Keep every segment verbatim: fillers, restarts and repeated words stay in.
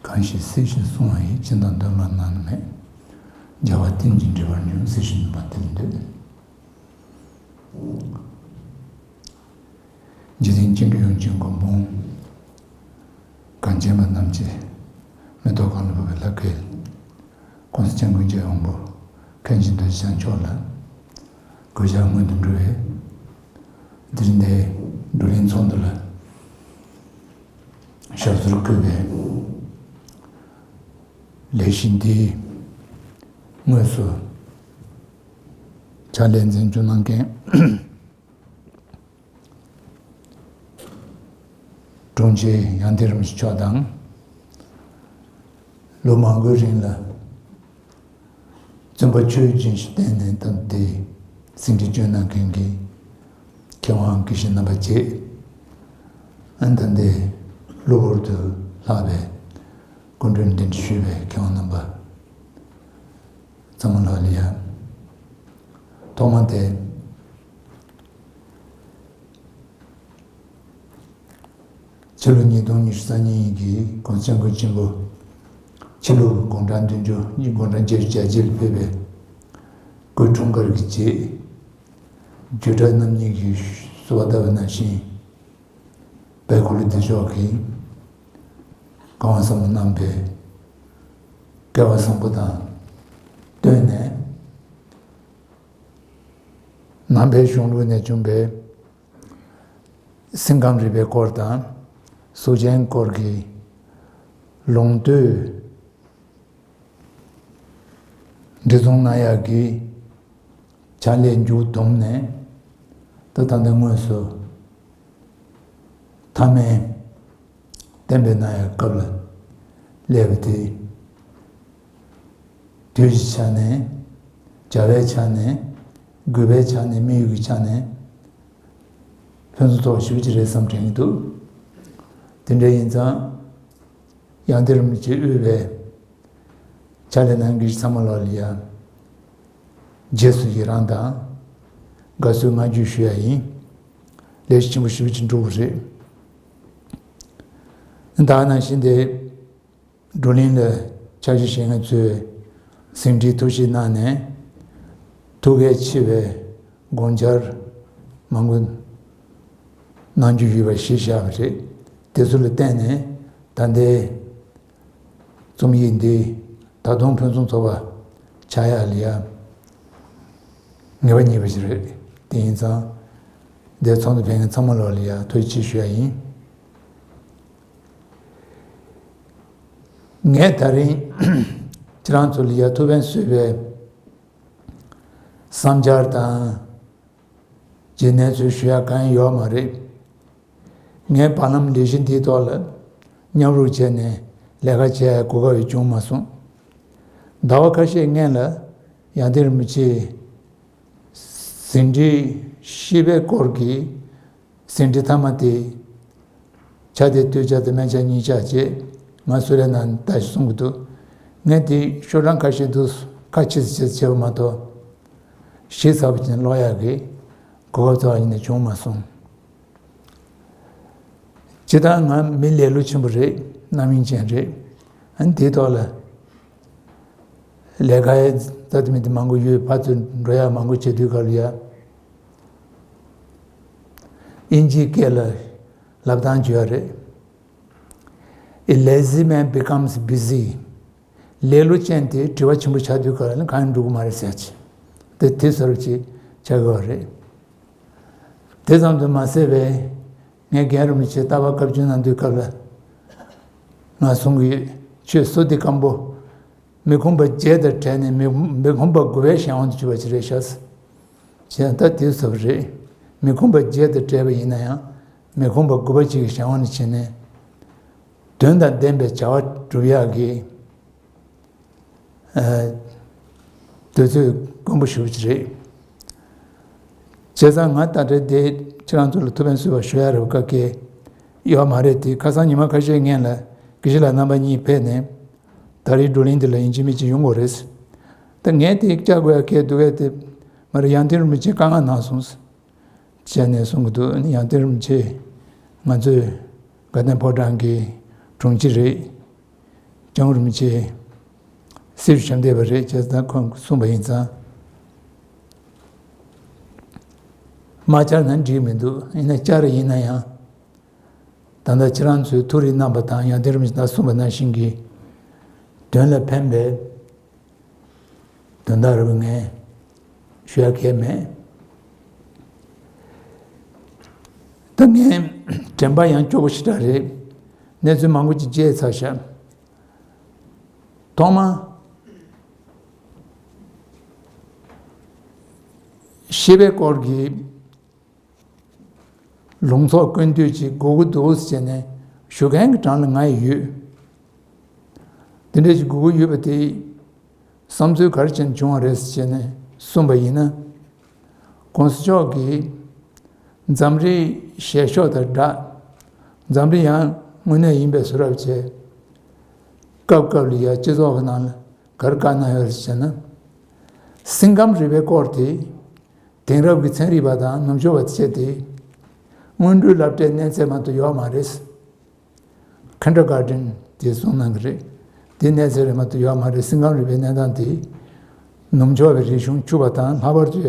གང་ཞིག་སྲིད་ཞིའི་སྲུང་བ་ཡི། །ཅི་དང་འདོད་པ་ནང་ན་མེད། །རྒྱལ་བ་བསྟན་ཅིང་འབྲེལ་བར་འབྱུང་། །སྲིད་ཞིའི་ནུས་པ་དེ་ལ་འདུད། འཇིག་རྟེན་སྤྱི་འགྲོ་ཡོངས་ཀྱི་མགོན་དཔུང་། གངས་ཅན་པ་རྣམས་ཀྱི་མེ་ཏོག་གང་ལ་ཕོག་པའི་ལྷ་སྐལ། །གོང་ས་སྐྱབས་མགོན་རྒྱལ་བའི་དབང་པོ། །མཁན་ཆེན་རྡོ་རྗེ་འཆང་མཆོག་ལ། །གུས་ཕྱག་སྔོན་དུ་འགྲོ་བའི། །དེ་རིང་འདིར་བགྲོ་གླེང་ཚོགས་འདུ་ལ་ཞབས་སོར་བཀོད་པའི་ལས་གཞི་འདིའི་དངོས་སུ་ཕྱག་ལས་མཛད་བཞུགས་གནང་མཁན། དྲུང་ཆེ་ཡང་སྟེང་རིན་པོ་ཆེ་མཆོག་དང་། ལོ་མང་པོའི་རིང་ལ་བཙུན་པ་ཆོས་བཞིན་ཞིག་བསྟེན་ནས་ད་ལྟའི་ཟིན་བྲིས་སྐྱོན་གནང་མཁན་གྱི་མཁས་དབང་དགེ་བཤེས་རྣམ་པ་བཅས། ཨ་ནི་ད་ལྟའི་གློ་བུར་དུ་ལྷག་པའི་སྐུ་མགྲོན་གདན་འདྲེན་ཞུས་པའི་མཁས་དབང་རྣམ་པ། ཚང་མ་ལོག་ལ་ཡ། ཐོག་མ་དེ། ཕྱི་ལོ་ཉིས་སྟོང་ཉི་ཤུ་རྩ་གཉིས་ཀྱི་གོང་ས་སྐྱབས་མགོན་ཆེན་པོ་ཕྱི་ལོ་དགུང་གྲངས་བདུན་ཅུ་དགུང་གྲངས་བརྒྱད་ཅུ་གྱ་གཅིག་ལ་ཕེབས་པའི་སྐུའི་འཁྲུངས་སྐར་གྱི་རྗེས། རྒྱུད་གྲྭ་རྣམ་གཉིས་ཀྱིས་གསོལ་བ་བཏབ་པ་ནང་བཞིན། དཔལ་འཁོར་ལོ་བདེ་མཆོག་གིས་བཀའ་དབང་གསན་པ་གནང་བའི་སྐལ་བ་བཟང་པོ་དང་བསྟུན་ནས། ནང་པའི་གཞུང་ལུགས་ནས་བྱུང་བའི་སེམས་ཁམས་རིག་པའི་སྐོར་དང་། གཟུགས་ཅན་སྐོར་གྱི་ལུང་བསྟོད་འབྲི་རྩོམ་གནང་ཡག་གི་ཕྱག་ལས་མཇུག་བསྡོམས་ནས། ད་ད་ལྟ་དངོས་སུ་མཐའ་མའི་གཏན་འབེབས་གནང་ཡག་སྐབས་ལ་སླེབས་པ་དེ། དུས་ཀྱི་ཆ་ནས། བྱ་བའི་ཆ་ནས། དགོས་པའི་ཆ་ནས། དམིགས་ཡུལ་གྱི་ཆ་ནས། ཕུན་སུམ་ཚོགས་པ་ཞེ་པོ་ཅིག་རེད་བསམ་དྲན་གྱི་འདུག་དེ་འདྲ་ཡིན་ཙང་། ཡང་སྟེང་རིན་པོ་ཆེས་དབུས་པའི་ཕྱག་ལས་གནང་མཁན་ཚང་མ་ལོག་ལ་ཡ། རྗེས་སུ་ཡི་རང་དང་། དགའ་བསུའི་བསྔགས་བརྗོད་ཞུ་ཡ་ཡིན། ལས་གཞི་ཆེན་པོ་ཞེ་པོ་ཅིག་འགྲུབ་པ་རེད། ད་ག་ནང་བཞིན་དེ། བགྲོ་གླེང་ལ་ཕྱག་ཞུ་བྱེད་མཁན་ཚོས་ཟིན་བྲིས་ཐུགས་ཞིབ་གནང་ནས། ཐུགས་གལ་ཆེ་བའི་དགོངས་འཆར་མང་པོ་གནང་རྒྱུ་ཡོད་པ་གཞི་བཞག་པ་རེད། དེ་ཚོ་ལ་བརྟེན་ནས་ད་ལྟའི་རྩོམ་ཡིག་འདི་ད་དུང་ཕུན་སུམ་ཚོགས་པ་ཆགས་ཡག་ལ་ཡ་ངེས་པ་རྙེད་པ་ཞིག་རེད། དེ་ཡིན་ཙང་། འདིར་ཚོགས་འདུ་ཕེབས་མཁན་ཚང་མ་ལོག་ལ་ཡ་ཐུགས་རྗེ་ཆེ་ཞུ་ཡ་ཡིན། ངས་ད་རིང་ཁྱེད་རང་ཚོ་ལ་ཡ་ཐུགས་ཕན་གསོས་པའི་བསམ་འཆར་དང་། རྗེས་ནས་ཚོས་ཞུ་ཡག་གང་ཡང་ཡོད་མ་རེད། ངས་བར་ལམ་ལས་གཞི་འདིའི་ཐོག་ལ་མཉམ་རུབ་བྱས་ནས་ལས་ཀ་བྱེད་ཡག་གོ་སྐབས་ཡང་བྱུང་མ་སོང་། ཟླ་བ་ཁ་ཤས་སྔོན་ལ་ཡང་སྟེང་རིན་པོ་ཆེས་ཟིན་བྲིས་ཤེས་པའི་སྐོར་གྱི་ཟིན་བྲིས་མཐའ་མ་དེ། ཕྱག་དེབ་སྟོད་ཆ་དང་སྨད་ཆ་གཉིས་ཆ་བྱས། ང་གསོལ་རས་ནང་ད་ཞིག་གསུང་གི་འདུག་ངས་དེ་ཤོག་གྲངས་ཁ་ཤས་འདུག་ཁ་ཕྱེ་ཙམ་ཕྱེ་ཙམ་བྱས་པ་མ་གཏོགས། ཞིབ་ཚགས་པོ་བྱས་ནས་ཀློག་ཡག་གི་གོ་སྐབས་རྩ་བ་ཉིད་ནས་བྱུང་མ་སོང་། སྤྱིར་བཏང་ང་མི་ལེ་ལོ་ཆེན་པོ་རེད། རྣམ་གཡེང་ཅན་རེད། ཨ་ནི་དེའི་ཐོག་ལ་ལས་ཀ་ཡི་རྩ་དེ་མི་དེ་མང་པོ་ཡོད། ཕར་ཚུར་འགྲོ་ཡག་མང་པོ་བྱེད་དུས་སྐབས་ལ་ཡ། དབྱིན་ཇིའི་སྐད་ལ་ལབ་སྟངས་བརྗོད་ཡ་རེད། A lazy man becomes busy. ལེ་ལོ་ཅན་དེ་དྲི་བ་ཆེན་པོ་ཆགས་དུས་སྐབས་ལ་གང་ཡང་འགྲུབ་ཀྱི་མ་རེད་ཟེར་ཅིག་དེ་དེ་ཟེར་བ་ཅིག་ཆགས་ཀྱི་ཡོད་རེད། དེ་ཙམ་དུ་མ་ཟད་པའི་ངས་རྒན་རིན་པོ་ཆེ་རྟ་པ་བཀའ་བཀྱོན་གནང་དུས་སྐབས་ལ་ང་གསུང་གི་ཡོད། ཁྱོད་བསོད་བདེ་སྐམ་པོ། མི་ཁོམ་པ་བརྒྱད་དང་བྲལ་ནས་མི་མི་ཁོམ་པ་དགུ་པའི་གཞན་དབང་དུ་གྱུར་པ་ཅིག་རེད་ཤག་བྱས་ན་ད་དེ་ཟེར་བ་རེད། མི་ཁོམ་པ་བརྒྱད་དང་བྲལ་བ་ཡིན་ན་ཡང་མི་ཁོམ་པ་དགུ་པ་ཅིག་གི་གཞན་དབང་དུ་བྱས་ནས། དོན་དང་ལྡན་པའི་བྱ་བ་སྒྲུབ་ཡག་གི་ཨ་དུས་ཚོད་དཀོན་པོ་ཞེ་པོ་ཅིག་རེད། བྱས་ཙང་ང་ད་ལྟ་དེ་ཁྱེད་རང་ཚོ་ལ་ཐུགས་ཕན་གསོས་པ་ཞུ་ཡག་རེད་པ། ག་གེ་ཡོད་མ་རེད། དེ་ཁ་སང་ཉི་མ་ཁ་ཤས་སྔོན་ལ་དགེ་བཤེས་ལགས་རྣམ་པ་གཉིས་ཕེབས་ནས་ད་རེས་བགྲོ་གླེང་འདི་ལ་ཡིན་གཅིག་མིན་གཅིག་ཡོང་དགོས་རེད། ད་ངས་དེ་བཅར་དགོས་ཡག་གལ་འདུག་གས། དེ་མ་རེད། ཡང་སྟེང་རིན་པོ་ཆེས་བཀའ་མངགས་གནང་སོང་། བྱས་ནས་གསུང་གི་འདུག་ཡང་སྟེང་རིན་པོ་ཆེ་ང་ཚོའི་དགའ་ལྡན་ཕོ་བྲང་གི་དྲུང་ཆེ་རེད། ལྕང་རིན་པོ་ཆེ་སྲི་ཞུ་བྱས་བསྡད་པ་རེད་ཅེས་ད་ཁོང་གིས་གསུངས་པ་ཡིན་ཙང་། མ་བཅར་ན་འགྲིག་མི་འདུག་ཡིན་ན་བཅར་ཡིན་ན་ཡང་། ད་ལྟ་ཁྱེད་རང་ཚོས་ཐུགས་རེ་གནང་པ་དང་ཡང་དེ་རིམ་བཞིན་ད་གསུངས་པ་ནང་བཞིན་གྱི་དོན་ལ་ཕན་པའི་དོན་དག་རེད་པ། ངས་ཞུ་ཡ་གང་ཡང་མེད། ད་ངས་དྲན་པ་ཡང་སྐྱོ་པོ་ཞེ་དྲག་རེད། གནས་ཚུལ་མང་པོ་ཅིག་བརྗེད་ཚར་ཤག་ཐོག་མར་ཤེས་པའི་སྐོར་གྱི་ལུང་ཚོགས་ཀུན་བཏུས་ཅིག་དགོས་ཀྱི་འདུག་ཟེར་ནས་ཞུ་མཁན་གྱི་གྲངས་ལ་ང་ཡི་ཡོད། དེ་འདྲ་ཞིག་དགོས་ཀྱི་ཡོད་པ་དེ་བསམ་ཚུལ་ག་རེ་བྱས་ནས་བྱུང་བ་རེད་ཟེར་ནས་གསུངས་པ་ཡིན་ན། གོང་ས་མཆོག་གིས་འཛམ་གླིང་ཞལ་ཤོག་དང་སྦྲགས། འཛམ་གླིང་ཡང་དངོས་གནས་ཡིན་པའི་བཟོ་འདྲ་བྱས། སྐབས་སྐབས་ལ་ཡང་སྤྱི་ཚོགས་ཀྱི་ནང་ལ་ག་རེ་བཀའ་གནང་ཡོད་རེད་ཟེར་ན། སེམས་ཁམས་རིག་པའི་སྐོར་དེ་དེང་རབས་ཀྱི་ཚན་རིག་པ་དང་ནུབ་ཕྱོགས་པ་བྱས་ཏེ། སྔོན་འགྲོའི་སློབ་གྲྭའི་གནས་ཚད་མ་གཏོགས་ཡོད་མ་རེད། Kindergarten དེ་གསུངས་གནང་གི་རེད། དེ་གནས་ཚད་རེད་མ་གཏོགས་ཡོད་མ་རེད། སེམས་ཁམས་རིག་པའི་གནས་སྟངས་དེ་ནུབ་ཕྱོགས་པའི་རིག་གཞུང་ཕྱུག་པ་དང་ལྷག་པར་དུ་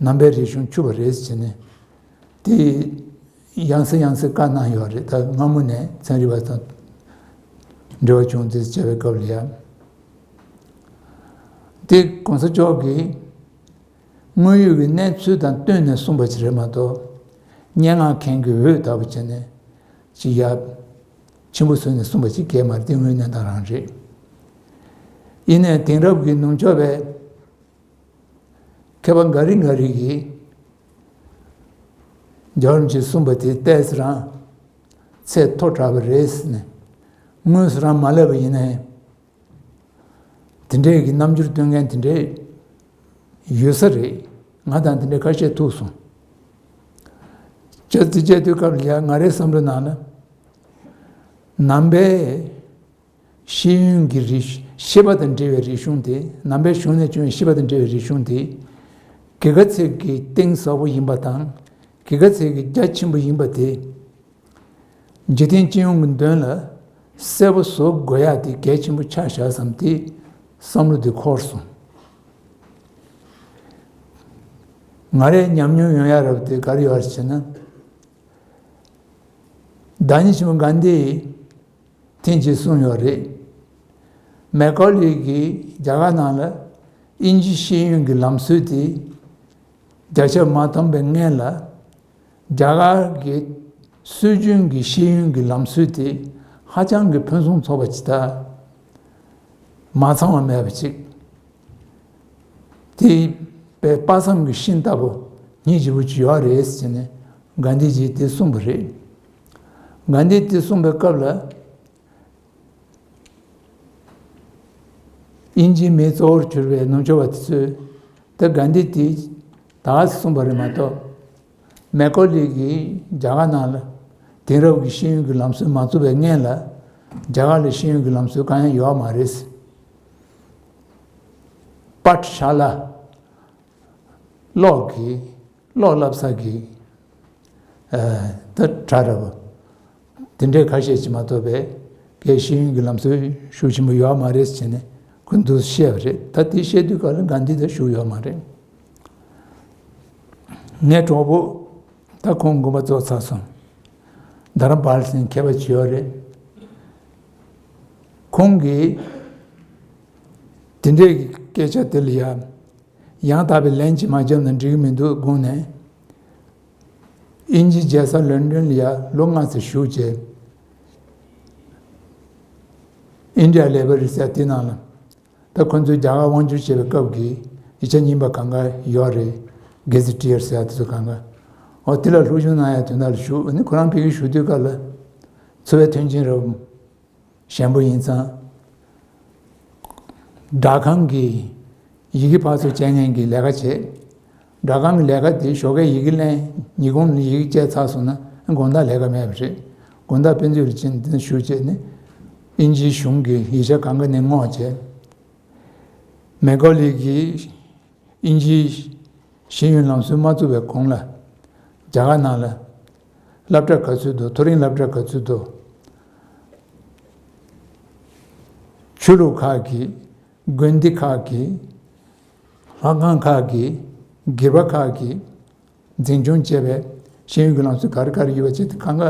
ནང་པའི་རིག་གཞུང་ཕྱུག་པ་རེད་ཟེར་ནས་དེ་ཡང་སེ་ཡང་སེ་བཀའ་གནང་ཡོད་རེད། ད་སྔ་མོ་ནས་ཚན་རིག་པ་དང་འབྲེལ་བ་བྱུང་དེ་བྱ་བའི་སྐབས་ལ་ཡང་། དེ་གོང་ས་མཆོག་གིས་དངོས་ཡོད་ཀྱི་གནས་ཚུལ་དང་བསྟུན་ནས་གསུངས་པ་ཅིག་རེད་མ་གཏོགས། སྙན་ངག་མཁན་གྱི་འོད་ལྟ་བུ་བྱས་ནས་ཅིག་ཡ་ཆེན་པོ་བཟོས་ནས་གསུངས་པ་ཅིག་གས་མ་རེད། དེ་དངོས་གནས་ད་རང་རེད། ཡིན་ནའི་དེང་རབས་ཀྱི་ནུབ་ཕྱོགས་པའི་མཁས་པ་འགའ་རེ་འགའ་རེ་གིས་རྒྱལ་བ་རིན་པོ་ཆེས་གསུངས་པ་དེ་ཏོག་ཙམ་རང་ཚད་མཐོ་དྲགས་པ་རེད་ཟེར་ནས་དངོས་སུ་རང་མ་ལབ་པ་ཡིན་ནའི། དེ་འདྲའི་གི་རྣམ་འགྱུར་སྟོན་མཁན་དེ་འདྲའི་ཡོད་ས་རེད། ང་དང་དེ་འདྲའི་ཁ་ཤས་ཐུག་སོང་། ཅི་ཟེར་བྱས་དུས་སྐབས་ལ་ཡ་ང་རའི་བསམ་བློ་ནང་ན། ནང་པའི་ཤེས་ཡོན་གྱི་རིག་ཤེས་པ་དང་འབྲེལ་བའི་རིག་གཞུང་དེ། ནང་པའི་གཞུང་ནས་བྱུང་བའི་ཤེས་པ་དང་འབྲེལ་བའི་རིག་གཞུང་དེ། གལ་ཆེ་གི་གཏིང་ཟབ་པོ་ཡིན་པ་དང་། གལ་ཆེ་གི་རྒྱ་ཆེན་པོ་ཡིན་པ་དེ། འཇིག་རྟེན་སྤྱི་ཡོངས་ཀྱི་དོན་ལ་གསལ་པོ་བཟོ་དགོས་ཡག་དེ་གལ་ཆེན་པོ་ཆགས་བཞག་བསམ་སྟེ་བསམ་བློ་དེ་འཁོར་སོང་། ང་རའི་ཉམས་མྱོང་ཡོང་ཡག་རབ་དེ་ག་རེ་ཡོད་རེད་ཟེར་ན། བདག་ཉིད་ཆེན་པོ་གྷན་དྷིས་ཐེངས་གཅིག་གསུངས་ཡོད་རེད། མེ་ཀོ་ལི་གིས་རྒྱ་གར་ནང་ལ་དབྱིན་ཇི་ཤེས་ཡོན་གྱི་ལམ་སྲོལ་དེ་རྒྱ་ཁྱབ་མ་བཏང་བའི་སྔོན་ལ། རྒྱ་གར་གྱི་སྲོལ་རྒྱུན་གྱི་ཤེས་ཡོན་གྱི་ལམ་སྲོལ་དེ་ཧ་ཅང་གི་ཕུན་སུམ་ཚོགས་པ་ཅིག་དང་། མ་ཚང་བ་མེད་པ་ཅིག་དེ་དཔེ་དཔག་བསམ་གྱི་ཤིང་ལྟ་བུ་སྙིང་རྗེ་པོ་ཅིག་ཡོད་རེད་ཟེར་ནས་གྷན་དྷི་ཇིས་དེ་གསུངས་པ་རེད། གྷན་དྷིས་དེ་གསུངས་པའི་སྐབས་ལ། དབྱིན་ཇིའི་མི་གཙོ་བོར་གྱུར་པའི་ནུབ་ཕྱོགས་པ་དེ་ཚོས་ད་གྷན་དྷི་དེ་ད་གསུངས་པ་རེད་མ་གཏོགས། མེ་ཀོ་ལི་གིས་རྒྱ་གར་ནང་ལ་དེང་རབས་ཀྱི་ཤེས་ཡོན་གྱི་ལམ་སྲོལ་མ་བཙུགས་པའི་སྔོན་ལ་རྒྱ་གར་ལ་ཤེས་ཡོན་གྱི་ལམ་སྲོལ་གང་ཡང་ཡོད་མ་རེད། པཱཐ་ཤཱ་ལ། གློག་གི་གློག་བསླབ་ས་གི་ཨ་ད་གྲ་ར་བ་དེ་འདྲའི་ཁ་ཤས་ཅིག་མ་གཏོགས་པའི་གའི་ཤེས་ཡོན་གྱི་ལམ་སྲོལ་ཤུགས་ཆེན་པོ་ཡོད་མ་རེད་ཟེར་ནས་ཁོ་འདུག་བཤད་པ་རེད། ད་དེ་བཤད་དུས་སྐབས་ལ་གྷན་དྷི་ད་བཞུགས་ཡོད་མ་རེད། ངའི་གྲོགས་པོ་ད་ཁོང་དགོངས་པ་རྫོགས་ཚར་སོང་། རྡ་རམ་པཱལ་ཟེར་མཁས་པ་ཅིག་ཡོད་རེད། ཁོང་གིས་དེ་འདྲའི་སྐད་ཆ་དེ་ལ་ཡ། ཡང་དག་པའི་ལན་ཅིག་མ་བརྒྱབ་ན་འགྲིག་གི་མི་འདུག་དགོངས་ནས། དབྱིན་ཇི་རྒྱལ་ས་ལོན་ཌོན་ལ་ཡ་ལོ་ལྔ་ཙམ་བཞུགས་རྗེས། ཨིན་ཌི་ཡ་ལེ་བ་རི་ཟེར་དེ་ནང་ལ། ད་ཁོ་ཚོས་རྒྱ་གར་དབང་བསྒྱུར་བྱེད་པའི་སྐབས་ཀྱི་ཡིག་ཆ་རྙིང་པ་གང་ག་ཡོད་རེད། གེ་ཛེ་ཊི་ཡར་ཟེར་ཡ་དེ་ཚོ་གང་ག་འོ་དེ་ལ་སློབ་སྦྱོང་གནང་ཡ་དོན་དག་ལ་བཞུགས། ཨ་ནི་ཁོ་རང་ཕ་གིར་བཞུགས་དུས་སྐབས་ལ། འཚོ་བའི་མཐུན་རྐྱེན་རབ་ཞན་པོ་ཡིན་ཙང་། སྦྲག་ཁང་གི་ཡི་གེ་ཕར་ཚུར་བཅད་མཁན་གྱི་ལས་ཀ་བྱེད། སྦྲག་ཁང་གི་ལས་ཀ་དེ་ཞོགས་ཀས་ཡི་གེ་ལེན། ཉིན་གུང་ལ་ཡི་གེ་བཅད་ཚར་སོང་ན་དགོང་དག་ལས་ཀ་མེད་པ་རེད། དགོང་དག་དཔེ་མཛོད་ལ་ཕྱིན་འདི་ན་བཞུགས་བྱས་ནས་དབྱིན་ཇིའི་གཞུང་གི་ཡིག་ཆ་གང་ག་ནས་བསྔོགས་བྱས། མེ་ཀོ་ལི་གིས་དབྱིན་ཇིའི་ཤེས་ཡོན་ལམ་སྲོལ་མ་བཙུགས་པའི་གོང་ལ་རྒྱ་གར་ནང་ལ་སློབ་གྲྭ་ག་ཚོད་འདུག་མཐོ་རིམ་སློབ་གྲྭ་ག་ཚོད་འདུག་ཆོས་ལུགས་ཁག་གི། དགོན་སྡེ་ཁག་གི། ལྷ་ཁང་ཁག་གི། སྒེར་པ་ཁག་གི་འཛིན་སྐྱོང་བྱས་པའི་ཤེས་ཡོན་གྱི་ལམ་སྲོལ་ག་རེ་ག་རེ་ཡོད་པ་བྱས་ཏེ། གང་ག་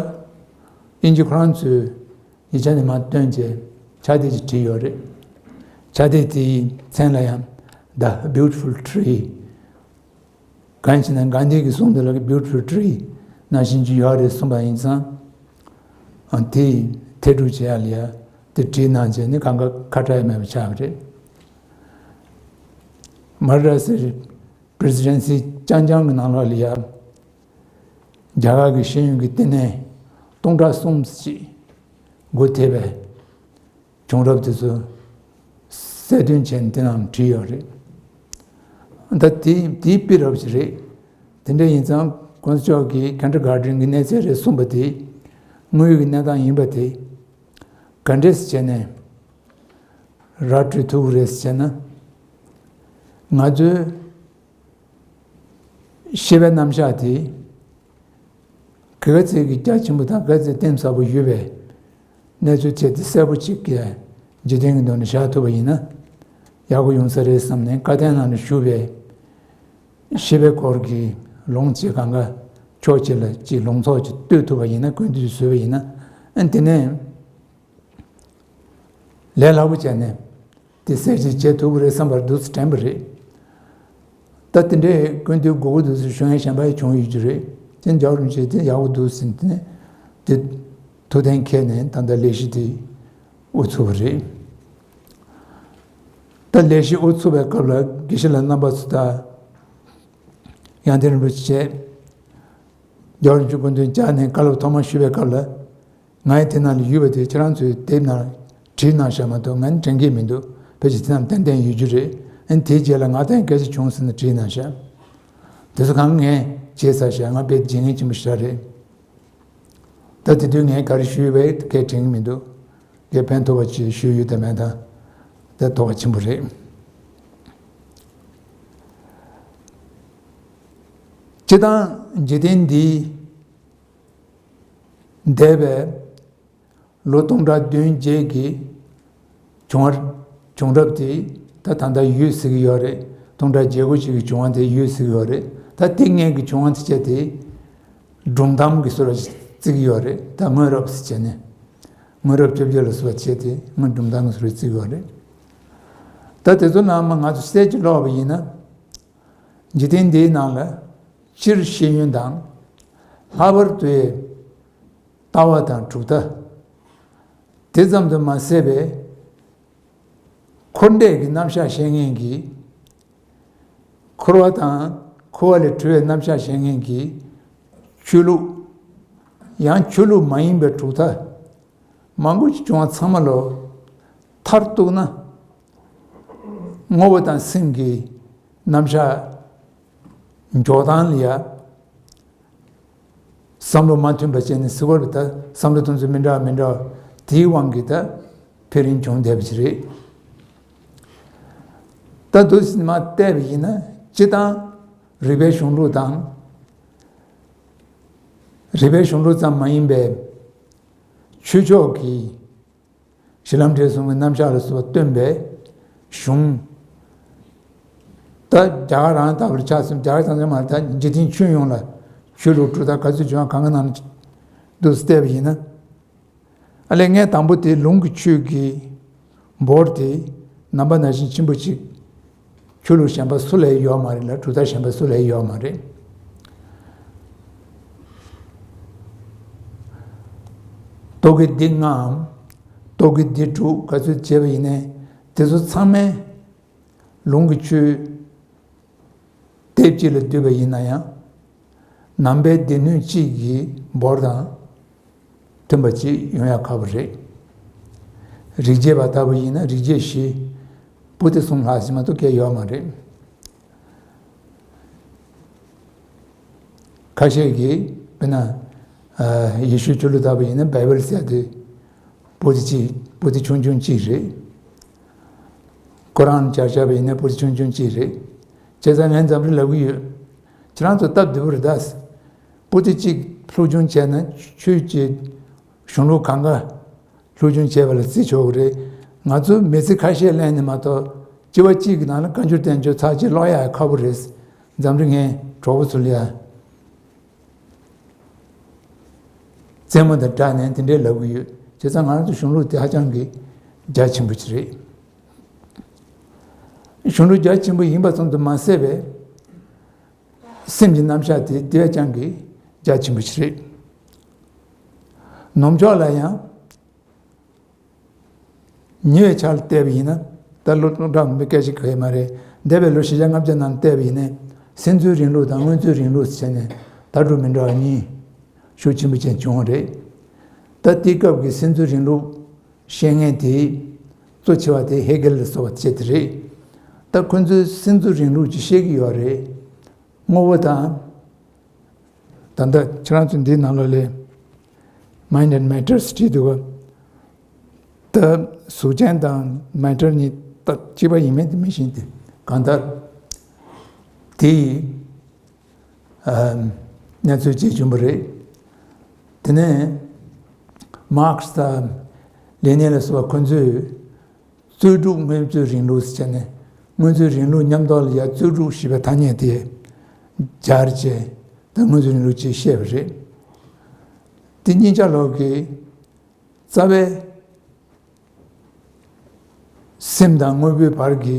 དབྱིན་ཇི་ཁོ་རང་ཚོས་ཡིག་ཆ་ནས་མར་བཏོན་བྱས་ཕྱག་དེབ་ཅིག་བྲིས་ཡོད་རེད། ཕྱག་དེབ་དེའི་མཚན་ལ་ཡང་The Beautiful Tree། གང་ཡིན་ཟེར་ན་གྷན་དྷི་གིས་གསུངས་དེ་ལ་གི་Beautiful Tree ནང་བཞིན་ཅིག་ཡོད་རེད་གསུངས་པ་ཡིན་ཙང་། ཨ། དེ་ཐད་སྒྲུབ་བྱེད་ཡ་ལ་ཡ་དེ་བྲིས་གནང་བྱས་ནས་གང་ག་ཁ་བྲལ་ཡ་མེད་པ་ཆགས་པ་རེད། མ་ར་སི་པི་རེ་སི་ཌེན་སི་རྐྱང་རྐྱང་གི་ནང་ལོགས་ལ་ཡ་རྒྱ་གར་གྱི་ཤེས་ཡོན་གྱི་ལྟེ་གནས་སྟོང་ཕྲག་གསུམ་ཅིག་སྒོ་ཕྱེ་བའི་བྱུང་རབས་དེ་ཚོ་གསལ་སྟོན་བྱས་ནས་དེ་ནང་བྲིས་ཡོད་རེད། ད་དེ་དེའི་དཔེ་རབ་ཅིག་རེད། དེ་འདྲ་ཡིན་ཙང་༸གོང་ས་མཆོག་གིས་ཁེན་ཌར་གྷར་ཌེན་གྱི་གནས་ཚད་རེད་གསུངས་པ་དེ་དངོས་ཡོད་ཀྱི་གནས་སྟངས་ཡིན་པ་དེ་ག་འདྲས་བྱས་ནས་ར་སྤྲོད་ཐུབ་ཀྱི་རེད་ཟེར་ན། ང་ཚོའི་ཤེས་པའི་རྣམ་གཞག་དེ་ག་ཚད་ཀྱི་རྒྱ་ཆེན་པོ་དང་ག་ཚད་གཏིང་ཟབ་པོ་ཡོད་པའི་གནས་ཚུལ་བྱས་ཏེ་གསལ་པོ་གཅིག་གི་འཇིག་རྟེན་གྱི་ཐོག་ནས་བཞག་ཐུབ་པ་ཡིན་ན་ཡག་པོ་ཡོང་ས་རེད་བསམ་ནས། བཀའ་བསྟན་ནང་ལ་བཞུགས་པའི་ཤེས་པའི་སྐོར་གྱི་ལུང་བཅས་གང་ག་ཕྱོགས་གཅིག་ལ་གཅིག་ལུང་ཚོགས་ཅིག་གཏོད་ཐུབ་པ་ཡིན་ན། དགོན་སྡེ་བཟོས་པ་ཡིན་ན། ཨ། དེ་ནས་ལས་སླ་པོ་བྱས་ནས་དེ་གསལ་བཤད་བྱེད་ཐུབ་ཀྱི་རེད་བསམ་པར་འདུག་སེ་དྲན་པ་རེད། ད་དེ་འདྲའི་སྐུ་མདུན་དགོས་ཀྱི་འདུག་ཟེར་ཞུ་མཁན་གཞན་པ་ཡང་བྱུང་ཡོད་ཀྱི་རེད། དེ་རྒྱལ་བ་རིན་པོ་ཆེ་དེ་ཡག་པོ་འདུག་ཟེར་ནས་དེ་ནས་དེ་ཐུགས་གཏན་འཁེལ་ནས་ད་ལྟ་ལས་གཞི་དེ་དབུ་ཚུགས་པ་རེད། ད་ལས་གཞི་དབུ་ཚུགས་པའི་སྐབས་ལ་དགེ་བཤེས་ལགས་རྣམ་པ་ཚོ་དང་ཡང་སྟེང་རིན་པོ་ཆེ་རྒྱལ་བ་རིན་པོ་ཆེ་སྐུ་མདུན་བཅར་ནས་བཀའ་སློབ་ཐོག་མ་ཞུས་པའི་སྐབས་ལ། ང་ཡི་དེ་ནང་ལ་ཡོད་པ་དེ་ཁྱེད་རང་ཚོའི་དེབ་ནང་བྲིས་གནང་བཞག་མ་གཏོགས་ང་ནི་དྲན་གྱི་མི་འདུག་ཕལ་ཆེར་དེ་རྣམས་ཏན་ཏན་ཡོད་རྒྱུ་རེད། ཨ་ནི་དེའི་རྗེས་ལ་ང་ལྟར་སྐད་ཆ་བྱུང་ཟེར་ནས་བྲིས་གནང་བཞག་དེ་ཚོ་གང་ངས་བརྗེད་ཚར་བཞག་ང་དཔེ་བརྗེད་མཁན་ཆེན་པོ་ཞིག་རེད། ད་དེ་དུས་ངས་ག་རེ་ཞུས་པས་སྐད་དྲན་གྱི་མི་འདུག་སྐད་ཕན་ཐོགས་པ་ཅིག་ཞུས་ཡོད་དམ་མེད་དམ། ད་ཐོགས་པ་ཆེན་པོ་རེད། སྤྱིར་བཏང་འཇིག་རྟེན་འདིའི་འདས་པའི་ལོ་སྟོང་ཕྲག་བདུན་བརྒྱད་ཀྱི་བྱུང་བ། བྱུང་རབས་དེ་ད་ད་ལྟ་ཡོད་ཟེར་གྱི་ཡོད་རེད། སྟོང་ཕྲག་བརྒྱད་དགུ་ཅིག་གི་བྱུང་བ་དེ་ཡོད་ཟེར་གྱི་ཡོད་རེད། ད་དེ་སྔོན་གྱི་བྱུང་བ་དེ་བྱས་ཏེ་སྒྲུང་གཏམ་གྱི་བཟོ་འདྲ་ཅིག་བརྩི་གི་ཡོད་རེད། ད་སྔོན་རབས་སུ་བྱས་ནས་སྔོན་རབས་བཅོ་བརྒྱད་ལ་སོགས་པ་བྱས་ཏེ་སྔོན་སྒྲུང་གཏམ་གྱི་བཟོ་འདྲ་བརྩི་གི་ཡོད་རེད། ད་དེ་ཚོ་ནང་མ་ང་ཚོ་གསལ་གྱི་ཀློག་པ་ཡིན་ན། འཇིག་རྟེན་འདིའི་ནང་ལ་སྤྱིར་ཤེས་ཡོན་དང་། ལྷག་པར་དུ་ལྟ་བ་དང་གྲུབ་མཐའ། དེ་ཙམ་དུ་མ་ཟད་པའི་འཁོར་འདས་ཀྱི་རྣམ་གཞག་བཤད་མཁན་གྱི། འཁོར་བ་དང་འཁོར་བ་ལས་གྲོལ་བའི་རྣམ་གཞག་བཤད་མཁན་གྱི་ཆོས་ལུགས། ཡང་ཆོས་ལུགས་མ་ཡིན་པའི་གྲུབ་མཐའ་མང་པོ་ཞིག་བྱུང་བ་ཚང་མ་ལོ་མཐར་གཏུགས་ན། དངོས་པོ་དང་སེམས་ཀྱི་རྣམ་གཞག་འཇོག་སྟངས་ལ་ཡ་བསམ་བློ་མ་མཐུན་པ་བྱས་ནས་ཟེར་བ་རེད། ད་བསམ་བློ་གཏོང་ཚུལ་མི་འདྲ་བ་མི་འདྲ་བ་དེའི་དབང་གིས་ད་འཕེལ་རིམ་བྱུང་བསྡད་པ་ཞིག་རེད། ད་འདུག་སེ་མར་བལྟས་པ་ཡིན་ན་སྤྱིར་བཏང་རིག་པའི་གཞུང་ལུགས་དང་། རིག་པའི་གཞུང་ལུགས་ཙམ་མ་ཡིན་པའི་ཆོས་ཕྱོགས་ཀྱི་གཞི་ལམ་འབྲས་གསུམ་གྱི་རྣམ་གཞག་ལ་སོགས་པ་སྟོན་པའི་གཞུང་། ད་རྒྱ་གར་རང་ལྟ་བུར་ཆགས་སོང་། རྒྱ་གར་ཙམ་ཙམ་མ་རེད། ད་འཇིག་རྟེན་ཁྱོན་ཡོངས་ལ་ཆོས་ལུགས་གྲུབ་མཐའ་ག་ཚོད་བྱུང་བ་གང་ག་ནང་འདུག་སེ་བལྟས་པ་ཡིན་ན། ཨ་ལས་ངས་དང་པོ་དེ་ལུང་གི་ཆོས་ཀྱི་འབོར་དེ་ནང་པ་ནང་བཞིན་ཆེན་པོ་ཅིག་ཆོས་ལུགས་གཞན་པ་སུ་ལ་ཡོད་མ་རེད་ལ། གྲུབ་མཐའ་གཞན་པ་སུ་ལ་ཡོད་མ་རེད། རྟོག་གེ་འདི་ལྔའམ་རྟོག་གེ་འདི་དྲུག་ག་ཚོད་བྱས་པ་ཡིན་ནའི་དེ་ཚོ་ཚང་མས་ལུང་གི་ཆོས་དེབ་གཅིག་ལ་བསྡུས་པ་ཡིན་ན་ཡང་། ནང་པའི་སྡེ་སྣོད་གཅིག་གི་འབོར་དང་མཐུན་པ་ཅིག་ཡོང་ཡ་ཁག་པོ་རེད། རིགས་བརྒྱད་པ་ལྟ་བུ་ཡིན་ན་རིགས་བརྒྱད་བཞི། པོ་ཏི་གསུམ་ལྷག་ཙམ་མ་གཏོགས་སྐད་ཡོད་མ་རེད། ཁ་ཤས་ཀྱིས་དཔེར་ན། ཨ། ཡེ་ཤུའི་ཆོས་ལུགས་ལྟ་བུ་ཡིན་ན་བའི་བལ་ཟེར་དེ་པོ་ཏི་གཅིག་པོ་ཏི་ཆུང་ཆུང་གཅིག་རེད། ཁོ་རང་ལ་སྦྱར་བཞག་པ་ཡིན་ན་པོ་ཏི་ཆུང་ཆུང་གཅིག་རེད། བྱས་ཙང་ངས་འཛམ་བུ་ལབ་ཀྱི་ཡོད། ཁྱེད་རང་ཚོ་སྟབས་བདེ་པོ་རེད་ད། པོ་ཏི་གཅིག་སློབ་སྦྱོང་བྱས་ན་ཆོས་ཀྱི་གཞུང་ལུགས་གང་ག་སློབ་སྦྱོང་བྱས་པ་ལ་བརྩི་ཆོག་གི་རེད། ང་ཚོ་མི་ཚེ་ཁ་ཤས་ལེན་ནས་མ་གཏོགས་སྐྱེ་བ་གཅིག་གི་ནང་ལ་བཀའ་འགྱུར་བསྟན་བཅོས་ཚར་གཅིག་ཀློག་ཡག་ཁག་པོ་རེད། འཛམ་གླིང་ངའི་གྲོགས་པོ་ཚོ་ལ་ཡ། རྩེད་མོ་དང་སྦྲགས་ནས་དེ་འདྲའི་ལབ་གི་ཡོད། བྱས་ཙང་ང་རང་ཚོ་གཞུང་ལུགས་དེ་ཧ་ཅང་གི་རྒྱ་ཆེན་པོ་ཅིག་རེད། གཞུང་ལུགས་རྒྱ་ཆེན་པོ་ཡིན་པ་ཙམ་དུ་མ་ཟད་པའི་སེམས་ཀྱི་རྣམ་གཞག་དེ་དེ་བས་ཀྱང་གི་རྒྱ་ཆེན་པོ་ཞིག་རེད། ནུབ་ཕྱོགས་ལ་ཡང་ཉེ་བའི་ཆར་ལ་བལྟས་པ་ཡིན་ན། ད་ལོ་སྟོང་ཕྲག་མང་པོའི་སྐད་ཆ་གང་ཡང་མ་རེད། འདས་པའི་ལོ་བཞི་བརྒྱ་ལྔ་བརྒྱ་ནང་བལྟས་པ་ཡིན་ན། སེམས་ཚོར་རིང་ལུགས་དང་མངོན་ཚོར་རིང་ལུགས་ཟེར་ནས་ལྟ་གྲུབ་མི་འདྲ་བ་གཉིས་ཤུགས་ཆེན་པོ་ཅན་བྱུང་བ་རེད། ད་དེའི་སྐབས་ཀྱི་སེམས་ཚོར་རིང་ལུགས་བཤད་མཁན་དེ་གཙོ་ཆེ་བ་དེ་ཧེ་གེལ་ལ་སོགས་པ་བྱས་དེ་རེད། ད་ཁོ་ཚོས་སེམས་ཚོར་རིང་ལུགས་ཀྱི་བཤད་ཀྱི་ཡོད་རེད། དངོས་པོ་དང་། ད་ལྟ་ཁྱེད་རང་ཚོ་འདིའི་ནང་ལོགས་ལ་Mind and Matters བྲིས་འདུག་ག་ད་གཟུགས་ཅན་དང་matter གཉིས་ད་གཅིག་པ་ཡིན་མིན་དེ་མི་ཤེས་ཏེ། གང་ལྟར་དེ་ཡི་ཨ་གནས་ཚུལ་ཅིག་བྱུང་བ་རེད། དེ་ནས་Marx དང་Lenin ལ་སོགས་པ་ཁོ་ཚོས་རྩོལ་སྒྲུབ་མངོན་ཚོར་རིང་ལུགས་ཟེར་བྱས་ནས། མངོན་ཚོར་རིང་ལུགས་མཉམ་དུ་ལ་ཡ་རྩོལ་སྒྲུབ་ཞེས་པའི་ཐ་སྙད་དེ་སྦྱར་བྱས། ད་མངོན་ཚོར་རིང་ལུགས་ཅེས་བཤད་པ་རེད། དེ་གཉིས་ཆ་ལོག་གི་རྩ་བའི་སེམས་དང་དངོས་པོའི་བར་གྱི་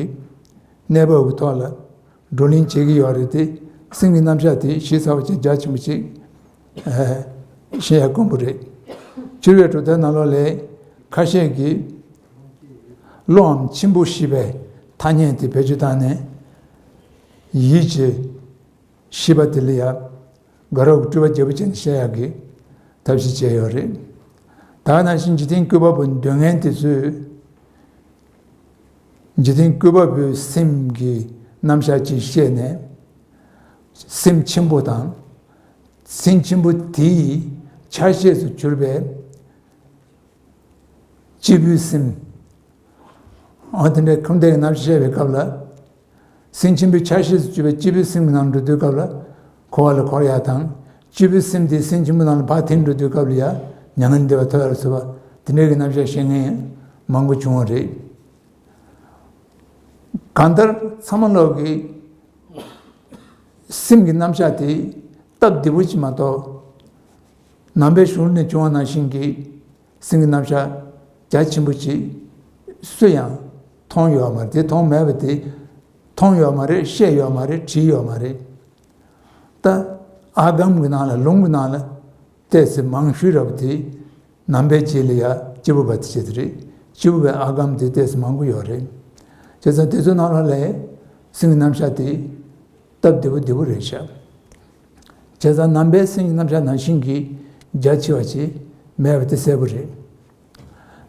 གནས་བབ་ཀྱི་ཐོག་ལ་བགྲོ་གླེང་བྱེད་ཀྱི་ཡོད་རེད་དེ། སེམས་ཀྱི་རྣམ་གཞག་དེ་ཞིབ་ཚགས་པོ་ཅིག་རྒྱ་ཆེན་པོ་ཅིག་ཨ་བཤད་ཡ་དཀོན་པོ་རེད། འགྱུར་བའི་གྲུབ་མཐའི་ནང་ལོགས་ལ་ཁ་ཤས་ཀྱིས་བློའམ་འཆི་འཕོ་ཞེས་པའི་ཐ་སྙད་དེ་བེད་སྤྱོད་བཏང་ནས། ཡིད་ཀྱི་ཤེས་པ་དེ་ལ་ཡ་དགའ་རབ་ཀྱི་སྤྲུལ་པ་རྒྱས་པོ་བྱས་ནས་བཤད་ཡག་གི་ཐབས་ཤེས་བྱས་ཡོད་རེད། ད་ག་ནང་བཞིན་འཇིག་རྟེན་བཀོད་པ་པོ་འདོད་མཁན་དེ་ཚོས་འཇིག་རྟེན་བཀོད་པ་པོའི་སེམས་ཀྱི་རྣམ་གཞག་ཅིག་བཤད་ནས། སེམས་ཆེན་པོ་དང་། སེམས་ཆེན་པོ་དེའི་ཆ་ཤས་སུ་གྱུར་པའི་སྐྱེས་བུའི་སེམས། འོ་དེ་འདྲའི་ཁམས་དེ་གི་རྣམ་གཞག་བཤད་པའི་སྐབས་ལ། སེམས་ཆེན་པོའི་ཆ་ཤས་སུ་གྱུར་པའི་སྐྱེས་བུའི་སེམས་ཀྱི་ནང་འགྲོ་དུས་སྐབས་ལ་འཁོར་བ་ལ་འཁོར་ཡ་དང་། སྐྱེས་བུའི་སེམས་དེ་སེམས་ཆེན་པོའི་ནང་ལ་ཕར་འཐེན་འགྲོ་དུས་སྐབས་ལ་ཡ་མྱ་ངན་འདས་པ་ཐོབ་ཡ་ལ་སོགས་པ་དེ་འདྲའི་གི་རྣམ་གཞག་བཤད་མཁན་མང་པོ་བྱུང་བ་རེད། གང་ལྟར་ཚང་མ་ལོག་གི་སེམས་ཀྱི་རྣམ་གཞག་དེ་སྟབས་བདེ་པོ་ཅིག་མ་གཏོགས། ནང་པའི་གཞུང་ནས་བྱུང་བ་ནང་བཞིན་གྱི་སེམས་ཀྱི་རྣམ་གཞག་རྒྱ་ཆེན་པོ་ཅིག་སུ་ཡང་མཐོང་ཡོད་མ་རེད། དེ་མཐོང་མེད་པ་དེ་མཐོང་ཡོད་མ་རེད། བཤད་ཡོད་མ་རེད། བྲིས་ཡོད་མ་རེད། ད་ཨ་སྒམ་གྱི་ནང་ལ་ལུང་གི་ནང་ལ་ཏོག་ཙམ་མང་ཤོས་རབ་དེ་ནང་པའི་རྗེས་ལ་ཡ་སྐྱེས་བུ་པ་དེ་བྱེད་དེ་རེད། སྐྱེས་བུ་པའི་ཨ་སྒམ་དེ་ཏོག་ཙམ་མང་པོ་ཡོད་རེད། བྱས་ཙང་དེ་ཚོའི་ནང་ལ་ལས་སེམས་ཀྱི་རྣམ་གཞག་དེ་སྟབས་བདེ་པོ་བདེ་པོ་རེད་ཤག་བྱས་ཙང་ནང་པའི་སེམས་ཀྱི་རྣམ་གཞག་ནང་བཞིན་གྱི་རྒྱ་ཆེ་བ་ཅིག་མེད་པ་དེ་གསལ་པོ་རེད།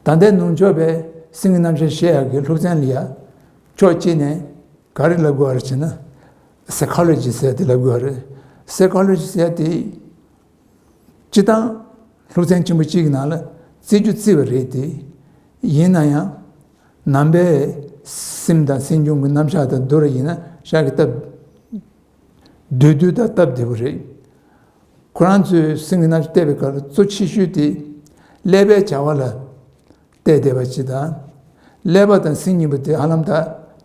ད་ལྟའི་ནུབ་ཕྱོགས་པའི་སེམས་ཀྱི་རྣམ་གཞག་བཤད་ཡག་གི་སློབ་ཚན་ལ་ཡ་ཕྱོགས་གཅིག་ནས་ག་རེ་ལབ་དགོས་པ་རེད་ཟེར་ན། Psychology ཟེར་དེ་ལབ་དགོས་པ་རེད། Psychology ཟེར་དེ་སྤྱིར་བཏང་སློབ་ཚན་ཆེན་པོ་གཅིག་གི་ནང་ལ་བརྩི་རྒྱུ་བརྩི་བ་རེད་དེ། ཡིན་ན་ཡང་ནང་པའི་སེམས་དང་སེམས་བྱུང་གི་རྣམ་གཞག་དང་བསྡུར་བ་ཡིན་ན་ཤག་གི་སྟབས་བདེ་བསྡུས་དང་སྟབས་བདེ་པོ་རེད། ཁོ་རང་ཚོའི་སེམས་ཀྱི་རྣམ་གཞག་བལྟས་པའི་སྐབས་ལ་གཙོ་ཆེ་ཤོས་དེ་ཀླད་པའི་བྱ་བ་ལ་བལྟས་བསྡད་པ་ཅིག་དང་། ཀླད་པ་དང་སེམས་གཉིས་པོ་དེ་ཧ་ལམ་ད་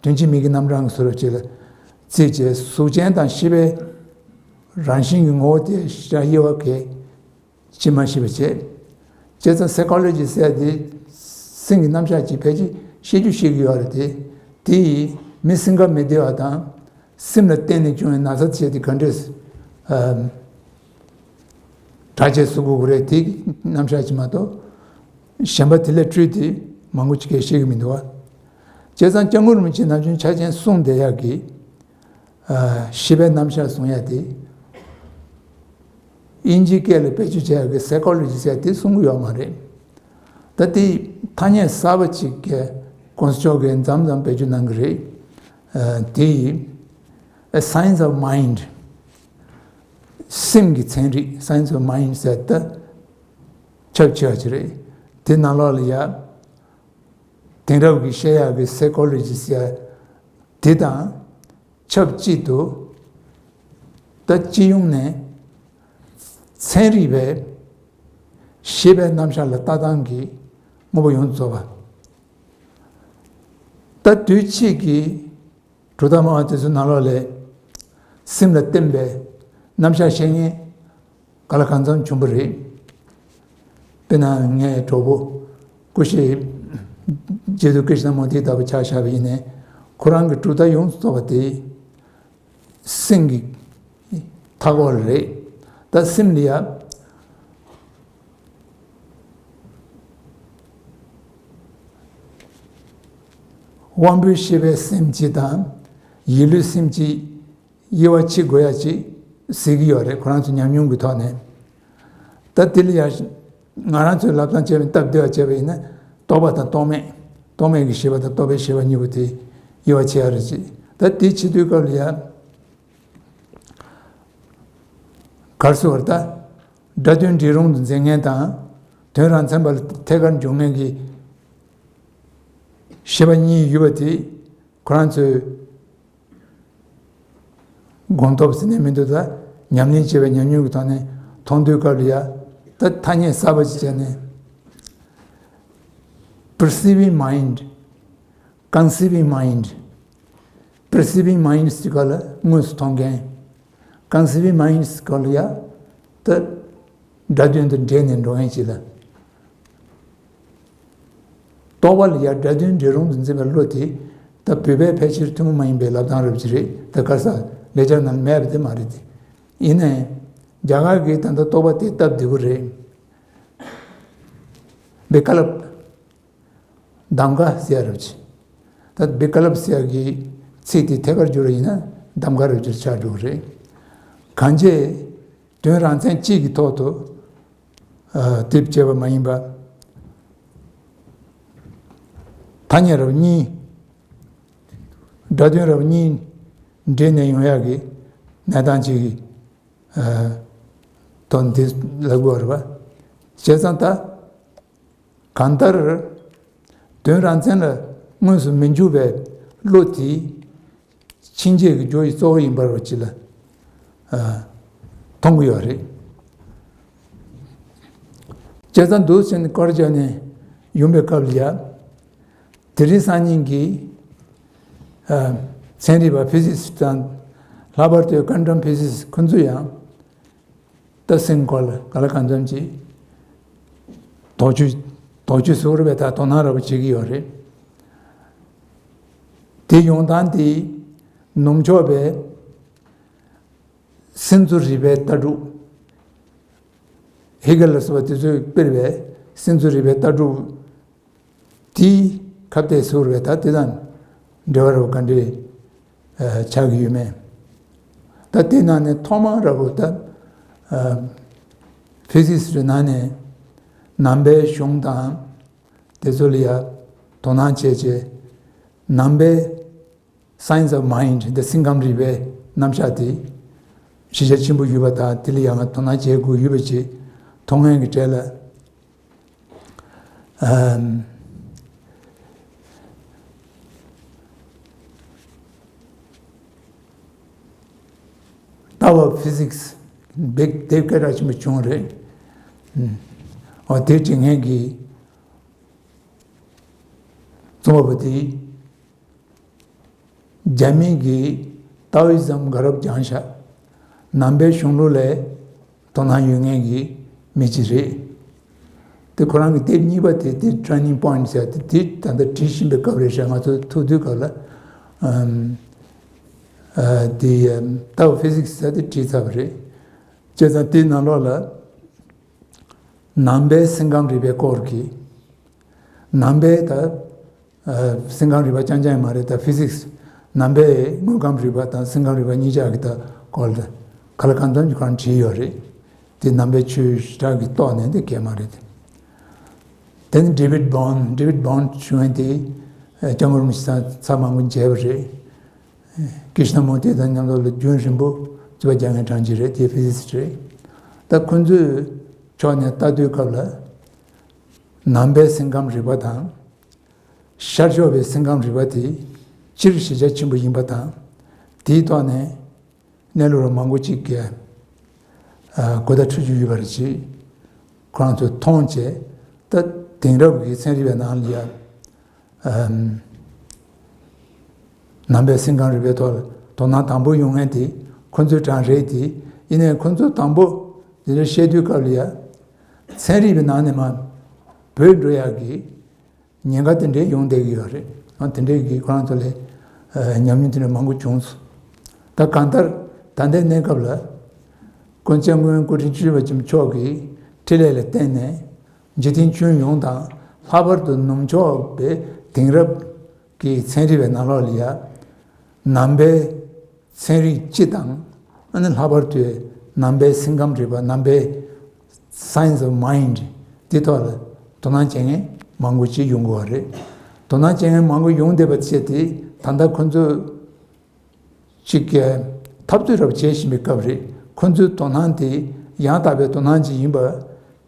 དོན་གཅིག་མིང་གི་རྣམ་གྲངས་ཀྱི་བཟོ་འདྲ་ཅིག་ལ་བརྩིས་བྱས། གཟུགས་ཅན་དང་ཤེས་པའི་རང་བཞིན་གྱི་ངོ་བོ་དེ་ཞེ་དྲག་དབྱེ་བ་གས་ཅིག་མ་ཤེས་པ་བྱས། བྱས་ཙང་Psychology ཟེར་དེ་སེམས་ཀྱི་རྣམ་གཞག་ཅིག་ཕལ་ཆེར་ཤེས་རྒྱུ་ཤེས་ཀྱི་ཡོད་རེད་དེ། དེ་ཡིས་མི་སེམས་ཁམས་མི་བདེ་བ་དང་། སེམས་ལ་བརྟེན་ནས་བྱུང་བའི་ན་ཚ་བྱས་ཏེ་ག་འདྲས་ཨ་དྲག་ཆས་བཟོ་དགོས་ཀྱི་རེད། དེ་རྣམ་གཞག་ཅིག་མ་གཏོགས་གཞན་པ་དེ་ལས་འཕྲོས་ཏེ་མང་པོ་ཅིག་གིས་ཤེས་ཀྱི་མི་འདུག་བ། བྱས་ཙང་སྐྱབས་མགོན་རིན་པོ་ཆེས་ནམ་རྒྱུན་ཆ་རྐྱེན་གསུངས་བསྡད་ཡག་གི་ཨ་ཤེས་པའི་རྣམ་གཞག་གསུང་ཡག་དེ། དབྱིན་ཇིའི་སྐད་ལ་བེད་སྤྱོད་བྱེད་ཡག་གི་Psychology ཟེར་དེ་གསུང་གི་ཡོད་མ་རེད། ད་དེ་ཐ་སྙད་གསར་པ་ཅིག་གི་གོང་ས་མཆོག་གིས་མཚམས་མཚམས་བེད་སྤྱོད་གནང་གི་རེད། ཨ་དེ་ཡིས་A Science of Mind། སེམས་ཀྱི་ཚན་རིག Science of Mind ཟེར་ད་ཁྱབ་ཆེ་བ་ཅིག་རེད། དེ་ནང་ལོགས་ལ་ཡ་དེང་རབས་ཀྱི་བཤད་ཡག་གི་Psychology ཟེར་དེ་དང་ཆབས་ཅིག་ཏུ། ད་སྤྱི་ཡོངས་ནས་ཚན་རིག་པའི་ཤེས་པའི་རྣམ་གཞག་ལ་ལྟ་སྟངས་ཀྱི་དངོས་པོ་ཡོངས་རྫོགས་པ། ད་དུས་ཕྱིས་ཀྱི་གྲུབ་མཐའ་སྨྲ་བ་དེ་ཚོའི་ནང་ལོགས་ལས་སེམས་ལ་བརྟེན་པའི་རྣམ་གཞག་བཤད་མཁན་ག་ལ་གང་འཚམ་བྱུང་བ་རེད། དཔེར་ན་ངའི་གྲོགས་པོ་སྐུ་ཞབས་རྗེ་བཙུན་ཀྲིཤ་ན་མུར་ཏི་ལྟ་བུ་ཆ་བཞག་པ་ཡིན་ནའི་ཁོ་རང་གི་གྲུབ་མཐའ་ཡོངས་སུ་རྫོགས་པ་དེ་སེམས་ཀྱི་མཐའ་འཁོར་རེད། ད་སེམས་ལ་ཡ་དབང་པོའི་ཤེས་པའི་སེམས་གཅིག་དང་ཡིད་ལུས་སེམས་གཅིག་དབྱེ་བ་ཕྱེ་དགོས་ཡ་ཅིག་གཟིགས་ཀྱི་ཡོད་རེད། ཁོ་རང་ཚོ་ཉམས་མྱོང་གི་ཐོག་ནས། ད་དེ་ལ་ཡ་ང་རང་ཚོས་ལབ་སྟངས་བྱས་པའི་སྟབས་བདེ་བ་བྱས་པ་ཡིན་ན་རྟོག་པ་དང་རྟོག་མེད། རྟོག་མེད་ཀྱི་ཤེས་པ་དང་རྟོག་པའི་ཤེས་པ་གཉིས་པོ་དེ་དབྱེ་བ་ཕྱེ་ཡ་རེད་ཅིག་ད་དེ་བྱེད་དུས་སྐབས་ལ་ཡ། གར་སོ་བར་ད། སྒྲ་དོན་འབྲས་རུང་དུ་འཛིན་མཁན་དང་། དོན་རང་མཚན་པ་ལ་ཐད་ཀར་འཇོག་མཁན་གྱི་ཤེས་པ་གཉིས་ཡོད་པ་དེ་ཁོ་རང་ཚོའི་སྒོམ་སྟོབས་ཟེར་ནས་མི་འདུག་ད་ཉམས་ལེན་བྱས་པའི་ཉམས་མྱོང་གི་ཐོག་ནས་མཐོང་དུས་སྐབས་ལ་ཡ། ད་ཐ་སྙད་གསར་པ་ཅིག་བྱས་ནས། perceiving mind, conceiving mind, perceiving mind ཟེར་ག་ལ་དངོས་སུ་མཐོང་མཁན། conceiving mind ཟེར་ག་ལ་ཡ། ད་སྒྲ་དོན་དུ་འདྲེས་ནས་འགྲོ་མཁན་ཅིག་ལ། རྟོག་པ་ལ་ཡ་སྒྲ་དོན་འབྲས་རུང་དུ་འཛིན་པའི་བློ་དེ་ད་བོད་པའི་ཕལ་ཆེར་ཐུན་མོང་མ་ཡིན་པའི་ལབ་སྟངས་རབ་ཅིག་རེད། ད་ག་ས་ལེགས་སྦྱར་ནང་ལ་མེད་པ་དེ་མ་རེད་དེ། ཡིན་ནའི་རྒྱ་གར་གྱི་ད་ལྟ་རྟོག་པ་དེ་སྟབས་བདེ་པོ་རེད། བི་ཀ་ལབ། གདམ་ག་ཟེར་ཡ་རབ་ཅིག་ད་བི་ཀ་ལབ་ཟེར་ཡ་གི་ཚིག་དེ་ཐད་ཀར་བསྒྱུར་བ་ཡིན་ན་གདམ་ག་རབ་ཅིག་ཆགས་འགྲོ་གི་རེད། གང་བྱས་དོན་རང་མཚན་གཅིག་གི་ཐོག་ཏུ་ཨ་དེབ་བྱས་པ་མ་ཡིན་པ། ཐ་སྙད་རབ་གཉིས། སྒྲ་དོན་རབ་གཉིས་འདྲེས་ནས་ཡོང་ཡག་གི་གནས་སྟངས་ཅིག་གི་ཨ་དོན་འདི་ལབ་དགོས་རེད་པ། བྱས་ཙང་ད། གང་ལྟར། དོན་རང་མཚན་ལ་དངོས་སུ་མི་འཇུག་པའི་བློ་དེ་ཕྱིན་ཆད་ཀྱི་རྒྱུ་ཡི་གཙོ་བོ་ཡིན་པར་བ་ཅིག་ལ་ཨ་མཐོང་གི་ཡོད་རེད། བྱས་ཙང་འདུག་ཟེར་ནས་སྐོར་བྱས་ནས་ཡོང་པའི་སྐབས་ལ་ཡ། དེ་རིང་སང་ཉིན་གྱི་ཨ་ཚན་རིག་པ་ཕི་སིག་སི་དང་། ལྷག་པར་དུ་ཀོན་ཊམ་ཕི་སིག་སི་ཁོ་ཚོ་ཡང་། ད་སེམས་སྐོར་ལ་ག་ལ་གང་འཚམ་ཅིག་དོགས་གཅོད་དོགས་གཅོད་ཟུར་བའི་ད་དོ་སྣང་ར་བ་བྱེད་ཀྱི་ཡོད་རེད། དེ་ཡོང་སྟངས་དེ་ནུབ་ཕྱོགས་པའི་སེམས་ཚོར་རིག་པའི་ལྟ་གྲུབ། ཧེ་གེལ་ལ་སོགས་པ་དེ་ཚོས་སྤེལ་བའི་སེམས་ཚོར་རིག་པའི་ལྟ་གྲུབ། དེའི་ཁ་གཏད་ཟུར་བའི་ད་དེ་དང་འབྲེལ་བ་རུ་ག་འདྲས་ཨ་ཆགས་ཀྱི་ཡོད་མེད། ད་དེ་ནང་ནས་ཐོག་མར་ར་བོ་ད་ཨ་ཕི་སིག་སི་རེ་ནང་ནས་ནང་པའི་གཞུང་དང་དེ་ཚོ་ལ་ཡ་དོ་སྣང་བྱས་བྱས། ནང་པའི་Science of Mind འདི་སེམས་ཁམས་རིག་པའི་རྣམ་གཞག་དེ་གཞི་རྒྱ་ཆེན་པོ་ཡོད་པ་དང་། དེ་ལ་ཡང་དོ་སྣང་བྱེད་དགོས་ཡོད་པ་ཅིག་མཐོང་མཁན་གྱི་གྲས་ལ། ཨམ། Tao of Physics འདི་སྐད་གྲགས་ཆེན་པོ་བྱུང་རེད། ཨམ། འོ་དེ་བྲིས་མཁན་གྱི་རྩོམ་པ་པོ་དེ། རྒྱ་མི་གི་ཏའོ་ཨི་ཛམ་དགའ་རབ་སྦྱངས་ཤག་ནང་པའི་གཞུང་ལུགས་ལ་དོ་སྣང་ཡོད་མཁན་གྱི་མི་ཅིག་རེད། དེ་ཁོ་རང་གི་དེབ་གཉིས་པ་དེ་དེ་Turning Point ཟེར་དེ་དེ་ད་ལྟ་བྲིས་བཞིན་པའི་སྐབས་རེད་ཤག་ང་ཚོ་ཐུག་དུས་སྐབས་ལ་ཨམ་ཨ་དེ་ཨམ་Tao of Physics ཟེར་དེ་བྲིས་ཚར་བ་རེད། བྱས་ཙང་དེའི་ནང་ལོགས་ལ་ནང་པའི་སེམས་ཁམས་རིག་པའི་སྐོར་གྱི་ནང་པའི་ད། ཨ་སེམས་ཁམས་རིག་པ་རྐྱང་རྐྱང་ཡང་མ་རེད། ད་ཕི་སིག་སི་ནང་པའི་དངོས་ཁམས་རིག་པ་དང་སེམས་ཁམས་རིག་པ་གཉིས་ཆ་གི་ད་སྐོར་ལ་ག་ལ་གང་འཚམ་གྱི་ཁོ་རང་བྲིས་ཡོད་རེད། དེ་ནང་པའི་ཆོས་ཞེ་དྲག་གི་ཐོག་ནས་དེ་གས་མ་རེད། དེ་ནི་David Bohm། David Bohm ཞུ་མཁན་དེ་ཨ་སྐྱབས་མགོན་རིན་པོ་ཆེ་དང་ཚར་མང་པོ་མཇལ་བ་རེད། ཀྲིཤ་ན་མུར་ཏི་དང་མཉམ་དུ་ལ་རྒྱུན་རིང་པོ་རྩོད་པ་རྒྱག་མཁན་གྲངས་ཅིག་རེད། དེ་ཕི་སིག་སི་རེད། ད་ཁོ་ཚོའི་ཕྱོགས་ནས་ལྟ་དུས་སྐབས་ལ་ནང་པའི་སེམས་ཁམས་རིག་པ་དང་། ཤར་ཕྱོགས་པའི་སེམས་ཁམས་རིག་པ་དེ་སྤྱིར་གཞི་རྒྱ་ཆེན་པོ་ཡིན་པ་དང་། དེའི་ཐོག་ནས་གནས་ལུགས་མང་པོ་ཅིག་གི་ཨ་གོ་བརྡ་འཕྲོད་རྒྱུ་ཡོད་པ་རེད་ཅེས་ཁོ་རང་ཚོས་མཐོང་བྱས། ད་དེང་རབས་ཀྱི་ཚན་རིག་པའི་ནང་ལ་ཡ་ཨམ་ ནང་པའི་སེམས་ཁམས་རིག་པའི་ཐོག་ལ་དོ་སྣང་དང་པོ་ཡོང་མཁན་དེ་ཁོ་ཚོའི་གྲས་རེད་དེ། ཡིན་ནའི་ཁོ་ཚོ་དང་པོ་དེ་འདྲ་བཤད་དུས་སྐབས་ལ་ཡ། ཚན་རིག་པའི་ནང་ནས་མར་བུད་འགྲོ་ཡག་གི་ཉེན་ཁ་དེ་འདྲས་ཡོང་བསྡད་ཀྱི་ཡོད་རེད། ཨ་དེ་འདྲས་ཀྱི་ཁོ་རང་ཚོ་ལ་ཨ་ཉམས་མྱོང་དེ་འདྲས་མང་པོ་བྱུང་སོང་། ད་གང་ལྟར་ད་ལྟའི་གནས་སྐབས་ལ་ཀུན་མཁྱེན་སྐུ་ཕྲེང་བཅུ་བཞི་པ་ཆེན་པོ་མཆོག་གི་འཕྲིན་ལས་ལ་བརྟེན་ནས་འཇིག་རྟེན་ཁྱོན་ཡོངས་དང་ལྷག་པར་དུ་ནུབ་ཕྱོགས་པའི་དེང་རབས་ཀྱི་ཚན་རིག་པའི་ནང་ལོགས་ལ་ཡ་ནང་པའི་ཚན་རིག་སྤྱི་དང་། ཨ་ནི་ལྷག་པར་དུ་ནང་པའི་སེམས་ཁམས་རིག་པ། ནང་པའི་Science of Mind དེ་ཐོག་ལ་དོ་སྣང་བྱེད་མཁན་མང་པོ་ཅིག་ཡོང་གི་ཡོད་རེད། དོ་སྣང་བྱེད་མཁན་མང་པོ་ཡོང་བསྡད་པ་བྱས་ཏེ། ད་ལྟ་ཁོ་ཚོ་ཅིག་གིས་འཐབ་རྩོད་རབ་བྱེད་བཞིན་པའི་སྐབས་རེད། ཁོ་ཚོའི་དོ་སྣང་དེ་ཡང་དག་པའི་དོ་སྣང་ཅིག་ཡིན་པ།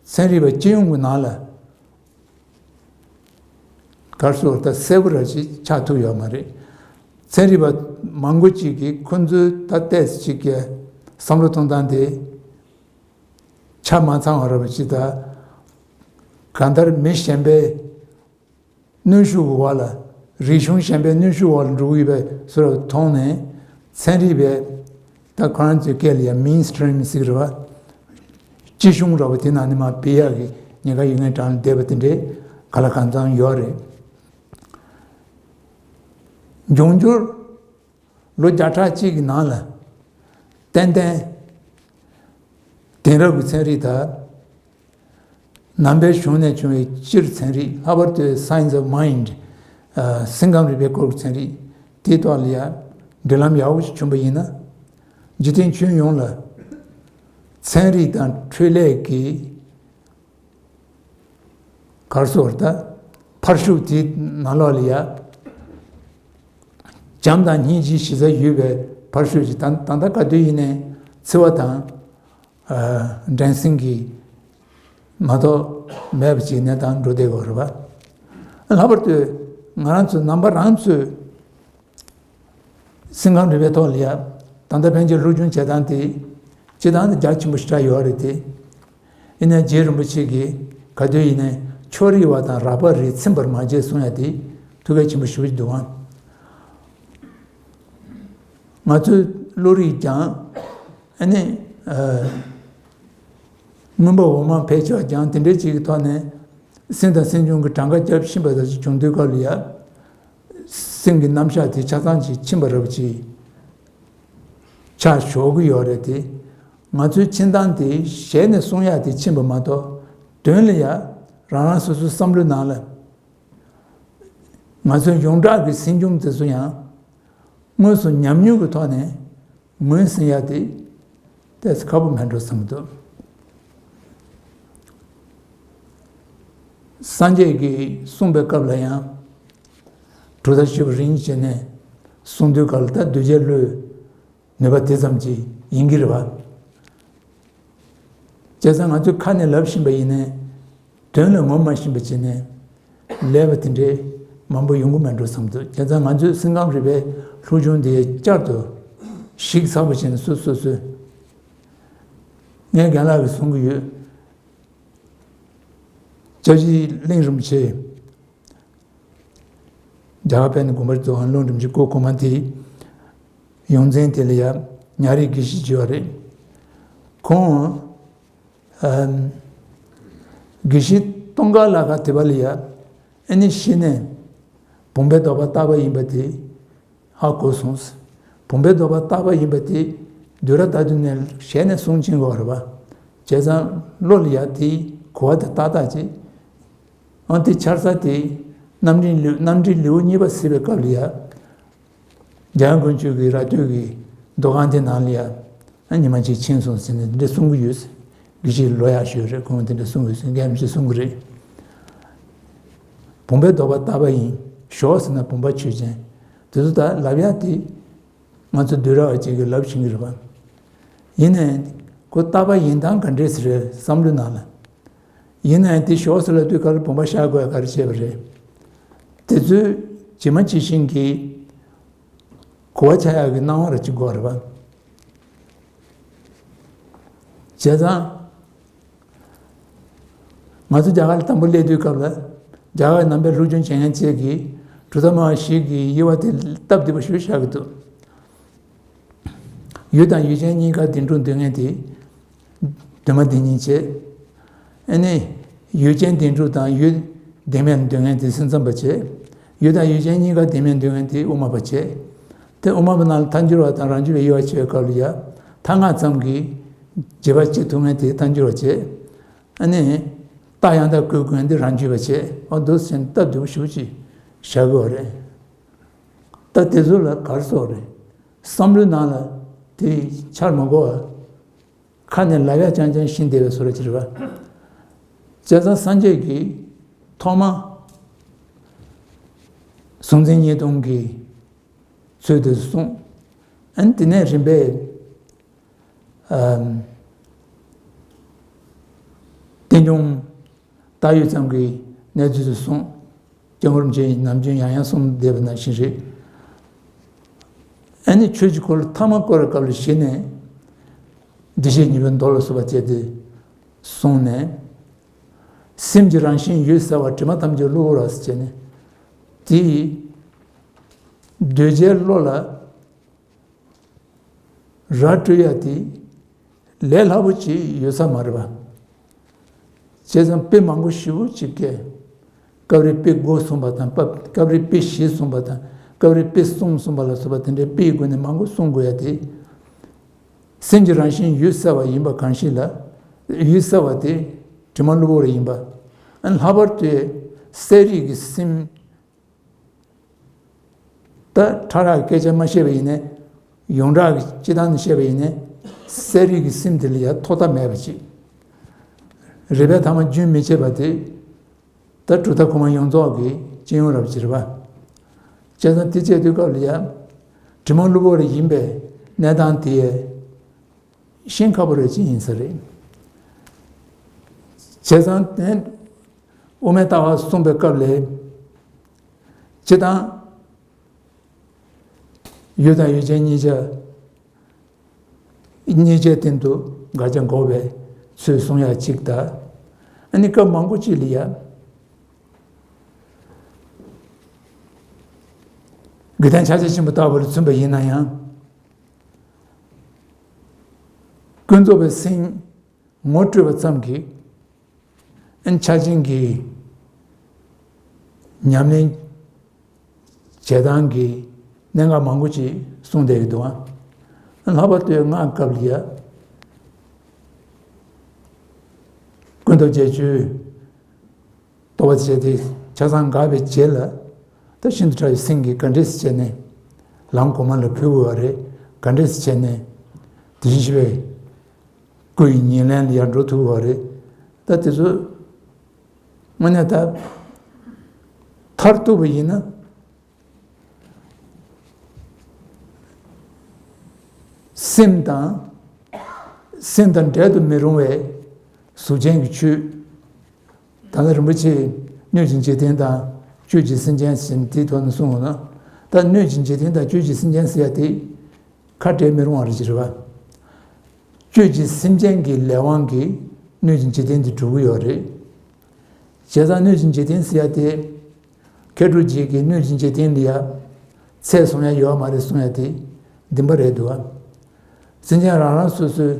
ཚན་རིག་པ་སྤྱི་ཡོངས་ཀྱི་ནང་ལ་ག་རེ་ཟེར་དགོས་རེད། ད་གསལ་པོ་ར་ཅིག་ཆགས་ཐུབ་ཡོད་མ་རེད། ཚན་རིག་པ་མང་པོ་ཅིག་གིས་ཁོ་ཚོའི་ད་ཏོག་ཙམ་ཅིག་གི་བསམ་བློ་གཏོང་སྟངས་དེ་ཆ་མ་ཚང་བ་ར་བ་ཅིག་དང་། གང་ལྟར་མི་གཞན་པའི་གནོན་ཤུགས་ཀྱི་འོག་ལ། རིག་གཞུང་གཞན་པའི་གནོན་ཤུགས་འོག་ལ་འགྲོ་གི་ཡོད་པའི་བཟོ་འདྲ་མཐོང་ནས། ཚན་རིག་པས་ད་ཁོ་རང་ཚོའི་སྐད་ལ་ཡང་མེན་སི་ཊི་རིམ་ཟེར་གྱི་རེད་པ། སྤྱི་གཞུང་འདྲ་པོ་དེ་ནང་ནས་མར་ཕུད་ཡག་གི་ཉེན་ཁ་ཡོད་མཁན་གྲས་ལ་བསྡད་པ་དེ་འདྲས་གང་ལ་གང་འཚམ་ཡོད་རེད། འབྱུང་འགྱུར་ལོ་བརྒྱ་ཕྲག་གཅིག་གི་ནང་ལ་ཏན་ཏན་དེང་རབས་ཀྱི་ཚན་རིག་དང་། ནང་པའི་གཞུང་ནས་བྱུང་བའི་སྤྱིར་ཚན་རིག། ལྷག་པར་དུ་Science of Mind ཨ་སེམས་ཁམས་རིག་པའི་སྐོར་གྱི་ཚན་རིག་དེའི་ཐོག་ལ་ཡང་འབྲེལ་ལམ་ཡག་པོ་ཞིག་བྱུང་པ་ཡིན་ན། འཇིག་རྟེན་ཁྱོན་ཡོངས་ལ་ཚན་རིག་དང་འཕྲུལ་ལས་ཀྱི་ག་རེ་ཟེར་དགོས་རེད། ད་འཕར་ཤུགས་དེའི་ནང་ལོགས་ལ་ཡ། བྱམས་དང་སྙིང་རྗེའི་གཞི་རྩ་ཡོད་པའི་འཕར་ཤུགས་ཤིག་ད་ད་ལྟ་ག་དུས་ཡིན་ནའི་འཚེ་བ་དང་། ཨ་འགྲན་སེམས་ཀྱིས་མ་གཏོགས་མེད་པ་ཅིག་གནས་སྟངས་འགྲོ་བསྡད་ཡོད་རེད་པ། ལྷག་པར་དུ་ང་རང་ཚོ་ནང་པ་རང་ཚོས་སེམས་ཁམས་རིག་པའི་ཐོག་ལ་ཡ། ད་ལྟ་ཕན་ཆད་སློབ་སྦྱོང་བྱེད་སྟངས་དེ་སྤྱིར་བཏང་དེ་རྒྱ་ཆེན་པོ་ཞེ་དྲག་ཡོད་རེད་དེ། ཡིན་ནའི་རྗེ་རིན་པོ་ཆེ་གིས་ག་དུས་ཡིན་ནའི་ཕྱོགས་རིས་པ་དང་རགས་པ་རེ་ཚིམ་པར་མ་བྱེད་གསུང་ཡ་དེ་ཐུགས་གལ་ཆེན་པོ་ཞེ་པོ་ཅིག་འདུག་ཨང་། ང་ཚོའི་བློ་རིག་ཀྱང་། ཨ་ནི་ཨ་མངོན་པ་འོག་མ་ཕལ་ཆེར་ཀྱང་དེ་འདྲའི་ཅིག་གི་ཐོག་ནས་སེམས་དང་སེམས་བྱུང་གི་གྲངས་ཀ་རྒྱབ་ཕྱིན་པ་དང་ཅིག་བྱུང་དུས་སྐབས་ལ་ཡ། སེམས་ཀྱི་རྣམ་གཞག་དེ་ཆ་ཚང་ཅིག་ཕྱིན་པ་རབ་ཅིག་ཆགས་ཞོག་གི་ཡོད་རེད་དེ། ང་ཚོའི་ཕྱིན་སྟངས་དེ་ཞལ་ནས་གསུང་ཡག་དེ་ཕྱིན་པ་མ་གཏོགས། དོན་ལ་ཡ་རང་རང་སོ་སོའི་བསམ་བློའི་ནང་ལ། ང་ཚོའི་ཡོངས་གྲགས་ཀྱི་སེམས་བྱུང་དེ་ཚོ་ཡང་དངོས་སུ་ཉམས་མྱོང་གི་ཐོག་ནས་ངོས་ཟིན་ཡ་དེ་ཏོག་ཙམ་ཁག་པོ་མེད་འགྲོ་བསམ་གྱི་འདུག། སངས་རྒྱས་ཀྱིས་གསུངས་པའི་སྐབས་ལ་ཡང་གྲུབ་མཐའ་བཞི་པོ་རིམ་བྱས་ནས་གསུངས་དུས་སྐབས་ལ་ད་གདུལ་བྱའི་བློའི་ནུས་པ་དེ་ཙམ་ཅིག་ཡིན་གྱི་རེད་པ། བྱས་ཙང་ང་ཚོས་ཁ་ནས་ལབ་བཞིན་པ་ཡིན་ནའི། དོན་ལ་ངོམ་མ་བཞིན་པ་བྱས་ནས་ལས་པ་དེ་འདྲའི་མང་པོ་ཡོང་གི་མེད་འགྲོ་བསམ་འདུག། བྱས་ཙང་ང་ཚོས་སེམས་ཁམས་རིག་པའི་སློབ་སྦྱོང་དེ་བསྐྱར་དུ་ཞིབ་ཚགས་པོ་བྱས་ནས་སོ་སོ་སོས། ངས་རྒན་ལགས་ཀྱིས་གསུང་གི་ཡོད། སྐྱབས་རྗེ་གླིང་རིན་པོ་ཆེ། རྒྱ་གར་པཎ་ཌི་དགོངས་པ་རྫོགས་ཁང་ལུང་རིན་པོ་ཆེ་སྐུ་གོང་མ་དེའི་ཡོངས་འཛིན་དེ་ལ་ཡ་ཉག་རིག་དགེ་བཤེས་ཅིག་ཡོད་རེད། ཁོང་ཨམ་དགེ་བཤེས་སྟོང་དཀར་ལ་ཁ་དེ་པ་ལ་ཡ། ཨ་ནི་ཤི་ནས་བུམ་པའི་ལྡོག་པ་བཏགས་པ་ཡིན་པ་དེ་ཧ་གོ་སོང་། བུམ་པའི་ལྡོག་པ་བཏགས་པ་ཡིན་པ་དེ་དུས་རབས་ད་དུང་ནས་ཞལ་ནས་གསུང་གིན་ཡོད་རེད་པ། བྱས་ཙང་བློ་ལ་ཡ་དེའི་གོ་བ་དེ་ཏག་ཏག་ཅིག། ཨང་། དེ་འཆར་ས་དེ་རྣམ་འགྲེལ་ལེའུ་རྣམ་འགྲེལ་ལེའུ་གཉིས་པ་ཟེར་བའི་སྐབས་ལ་ཡ། འཇམ་དབྱངས་དཀོན་མཆོག་གིས་ར་སྟོད་ཀྱི་མདོ་ཁང་དེ་ནང་ལ་ཡ། ཨ་ཉི་མ་གཅིག་ཕྱིན་སོང་ཟེར་ནས་འདི་གསུང་གི་ཡོད་ཟེར། དགེ་བཤེས་ལོ་ཡག་ཤོས་རེད། ཁོང་འདི་འདྲ་གསུང་གི་ཡོད་ཟེར། རྒན་རིན་པོ་ཆེས་གསུང་གི་རེད། བུམ་པའི་ལྡོག་པ་བཏགས་པ་ཡིན། ཞོག་ཟེར་ན་བུམ་པ་ཆོས་ཅན། དེ་ཚོ་ད་ལབ་ཡག་དེ། ང་ཚོ་བསྡུས་གྲྭ་བ་ཅིག་གིས་ལབ་བཞིན་གྱི་རེད་པ། ཡིན་ནའི་ཁོ་བཏགས་པ་ཡིན་སྟངས་ག་འདྲས་ཟེར་རེད་བསམ་བློའི་ནང་ལ། ཡིན་ནའི་དེ་ཞོག་ཟེར་ལབ་དུས་ག་ལ་བུམ་པ་བཞག་དགོས་ཡ་ག་རེ་བྱས་པ་རེད། དེ་ཚོས་ཇི་མ་ཇི་བཞིན་གྱི་གོ་བ་ཆགས་ཡག་གི་སྣང་བ་ར་ཅིག་དགོས་རེད་པ། བྱས་ཙང་། ང་ཚོ་རྒྱ་གར་ལ་དང་པོ་སླེབས་དུས་སྐབས་ལ། རྒྱ་གར་ནང་པའི་སློབ་སྦྱོང་བྱེད་མཁན་བཅས་ཀྱིས། གྲུབ་མཐའ་སྨྲ་བ་ཞིག་གིས་དབྱེ་བ་དེ་སྟབས་བདེ་པོ་ཞིག་བཞག་གི་འདུག། ཡུལ་དང་ཡུལ་ཅན་གཉིས་ཀ་བདེན་གྲུབ་འདོད་མཁན་དེ། འདུས་མ་བདེན་གཉིས་བྱས། ཨ་ནི། ཡུལ་ཅན་བདེན་གྲུབ་དང་ཡུལ་བདེན་མེད་འདོད་མཁན་དེ་སེམས་ཙམ་པ་བྱས། ཡུལ་དང་ཡུལ་ཅན་གཉིས་ཀ་བདེན་མེད་འདོད་མཁན་དེ་དབུ་མ་པ་བྱས། དེ་དབུ་མ་པ་ནང་ལ་ཐལ་འགྱུར་བ་དང་རང་རྒྱུད་པའི་དབྱེ་བ་ཕྱེ་བའི་སྐབས་ལ་ཡ། མཐའ་སྔ་ཙམ་གྱིས་རྗེས་དཔག་བྱེད་ཐུབ་མཁན་དེ་ཐལ་འགྱུར་བ་བྱས། ཨ་ནི། རྟགས་ཡང་དག་བཀོད་དགོས་མཁན་དེ་རང་རྒྱུད་པ་བྱས། འོ་འདུག་སེ་བྱས་ནས་སྟབས་བདེ་པོ་ཞེ་པོ་ཅིག་བཞག་གི་ཡོད་རེད། ད་དེ་ཚོ་ལ་ག་རེ་ཟེར་དགོས་རེད། བསམ་བློའི་ནང་ལ་དེ་འཆར་མི་དགོས་པ། ཁ་ནས་ལབ་ཡག་རྐྱང་རྐྱང་བཞིན་བསྡད་པའི་བཟོ་འདྲ་ཅིག་རེད་པ། བྱས་ཙང་སངས་རྒྱས་ཀྱིས་ཐོག་མ་གཟུང་འཛིན་གཉིས་སྟོང་གི་ཚུལ་དེ་གསུངས། ཨ་ནི་དེ་ནས་རིམ་པས། ཨམ། རྟེན་འབྱུང་བཏགས་ཡོད་ཙམ་གྱི་གནས་ཚུལ་དུ་གསུངས། སྐྱབས་མགོན་རིན་པོ་ཆེས་ནམ་རྒྱུན་ཡང་ཡང་གསུངས་བསྡད་པ་ནང་བཞིན་རེད། ཨ་ནི་ཆོས་ཀྱི་འཁོར་ལོ་ཐ་མ་བསྐོར་བའི་སྐབས་ལ་གཞི་ནས། བདེ་གཤེགས་ཉིད་པའི་མདོ་ལ་སོགས་པ་བྱས་ཏེ་གསུངས་ནས། སེམས་ཀྱི་རང་བཞིན་ཡུལ་གསལ་བ་དྲི་མ་ཐམས་ཅད་གློ་བུར་བ་ཟེར་བྱས་ནས། དེ་ཡི་གདོས་བཅས་བློ་ལ། ར་སྤྲོད་ཡ་དེ་ལས་སླ་པོ་ཅིག་ཡོད་ས་མ་རེད་པ། བྱས་ཙང་དཔེ་མང་པོ་ཞེ་པོ་ཅིག་བཀལ། སྐབས་རེ་དཔེ་མགོ་གསུངས་པ་དང་། སྐབས་རེ་དཔེ་བཞི་གསུངས་པ་དང་། སྐབས་རེ་དཔེ་གསུམ་གསུངས་པ་ལ་སོགས་པ་དེ་འདྲའི་དཔེའི་སྒོ་ནས་མང་པོ་གསུང་དགོས་ཡ་དེ། སེམས་ཀྱི་རང་བཞིན་ཡུལ་གསལ་བ་ཡིན་པ་གང་ཞིག་ལ། ཡུལ་གསལ་བ་དེ་དྲི་མ་གློ་བུར་ཡིན་པ། ལྷག་པར་དུ་གསལ་རིག་གི་སེམས། ད་ཕྲ་རགས་ཀྱི་སྐད་ཆ་མ་བཤད་པ་ཡིན་ནའི། ཡོངས་གྲགས་ཀྱི་སྤྱི་བཏང་ནས་བཤད་པ་ཡིན་ནའི། གསལ་རིག་གི་སེམས་དེ་ལ་ཡང་ཐོག་མཐའ་མེད་པ་ཅིག། རིགས་པས་ཐ་མ་རྒྱུན་མི་འཆད་པ་དེ། ད་གྲུབ་མཐའ་ཁོ་མ་ཡོངས་རྫོགས་ཀྱི་སྤྱི་ཡོངས་རབ་ཅིག་རེད་པ། བྱས་ཙང་དེ་བྱེད་དུས་སྐབས་ལ་ཡང་། དྲི་མ་གློ་བུར་ཡིན་པའི་གནས་སྟངས་དེ་ཤེས་ཁག་པོ་རེད་ཅིག་ཡིན་ས་རེད། བྱས་ཙང་དེ་དབུ་མའི་ལྟ་བ་གསུངས་པའི་སྐབས་ལ། སྤྱི་བཏང་ཡུལ་དང་ཡུལ་ཅན་གཉིས་ཆ། གཉིས་ཆའི་སྟེང་དུ་དགག་བྱ་འགོག་པའི་ཚུལ་གསུང་ཡ་གཅིག་དང་། ཨ་ནི་སྐབས་མང་པོ་ཅིག་ལ་ཡ། དགེ་ལྡན་ཕྱག་རྒྱ་ཆེན་པོ་ལྟ་བུ་ལ་མཚོན་པ་ཡིན་ན་ཡང་། ཀུན་རྫོབ་པའི་སེམས་ངོ་སྤྲོད་པ་ཙམ་གྱིས། ཨ་ནི་ཕྱག་ཆེན་གྱི་ཉམས་ལེན་བྱེད་སྟངས་ཀྱི་གནད་འགག་མང་པོ་ཅིག་གསུངས་བསྡད་ཡོད་འདུག་ཨ། ལྷག་པར་དུ་སྔགས་སྐབས་ལ་ཡ། ཀུན་རྟོག་བརྒྱད་ཅུའི་རྟོགས་པ་བྱས་ཏེ་ཆ་ཚང་འགགས་པའི་རྗེས་ལ། ད་ཤིན་ཏུ་ཕྲ་བའི་སེམས་ཀྱིས་ག་འདྲས་སེ་བྱས་ནས་ལམ་གོང་མ་ལ་ཕུལ་དགོས་པ་རེད། ག་འདྲས་སེ་བྱས་ནས་དེ་བཞིན་གཤེགས་པའི་སྐུ་ཡི་ཉེར་ལེན་ལ་ཡར་འགྲོ་ཐུབ་པ་རེད། ད་དེ་ཚོ་དངོས་གནས་ད་མཐར་གཏུགས་པ་ཡིན་ན། སེམས་དང་། སེམས་དང་འབྲལ་དུ་མི་རུང་བའི་གཟུགས་ཅན་གྱི་ཆོས། ད་ལྟ་རིན་པོ་ཆེས་སྣོད་ཀྱི་འཇིག་རྟེན་དང་བཅུད་ཀྱི་སེམས་ཅན་ཟེར་ནས་དེའི་ཐོག་ནས་གསུངས་ཡོད་ན། ད་སྣོད་ཀྱི་འཇིག་རྟེན་དང་བཅུད་ཀྱི་སེམས་ཅན་ཟེར་ཡ་དེ་ཁ་བྲལ་མི་རུང་བ་རེད་ཅེས་རེད་པ། བཅུད་ཀྱི་སེམས་ཅན་གྱི་ལས་དབང་གིས་སྣོད་ཀྱི་འཇིག་རྟེན་འདི་གྲུབ་ཀྱི་ཡོད་རེད། བྱས་ཙང་སྣོད་ཀྱི་འཇིག་རྟེན་ཟེར་ཡ་དེ། མཁས་གྲུབ་རྗེ་གིས་སྣོད་ཀྱི་འཇིག་རྟེན་འདི་ཡ། ཚད་བཟུང་ཡ་ཡོད་མ་རེད་གསུང་ཡ་དེ། བདེན་པ་རེད་འདུག་ཨ། སེམས་ཅན་རང་རང་སོ་སོའི་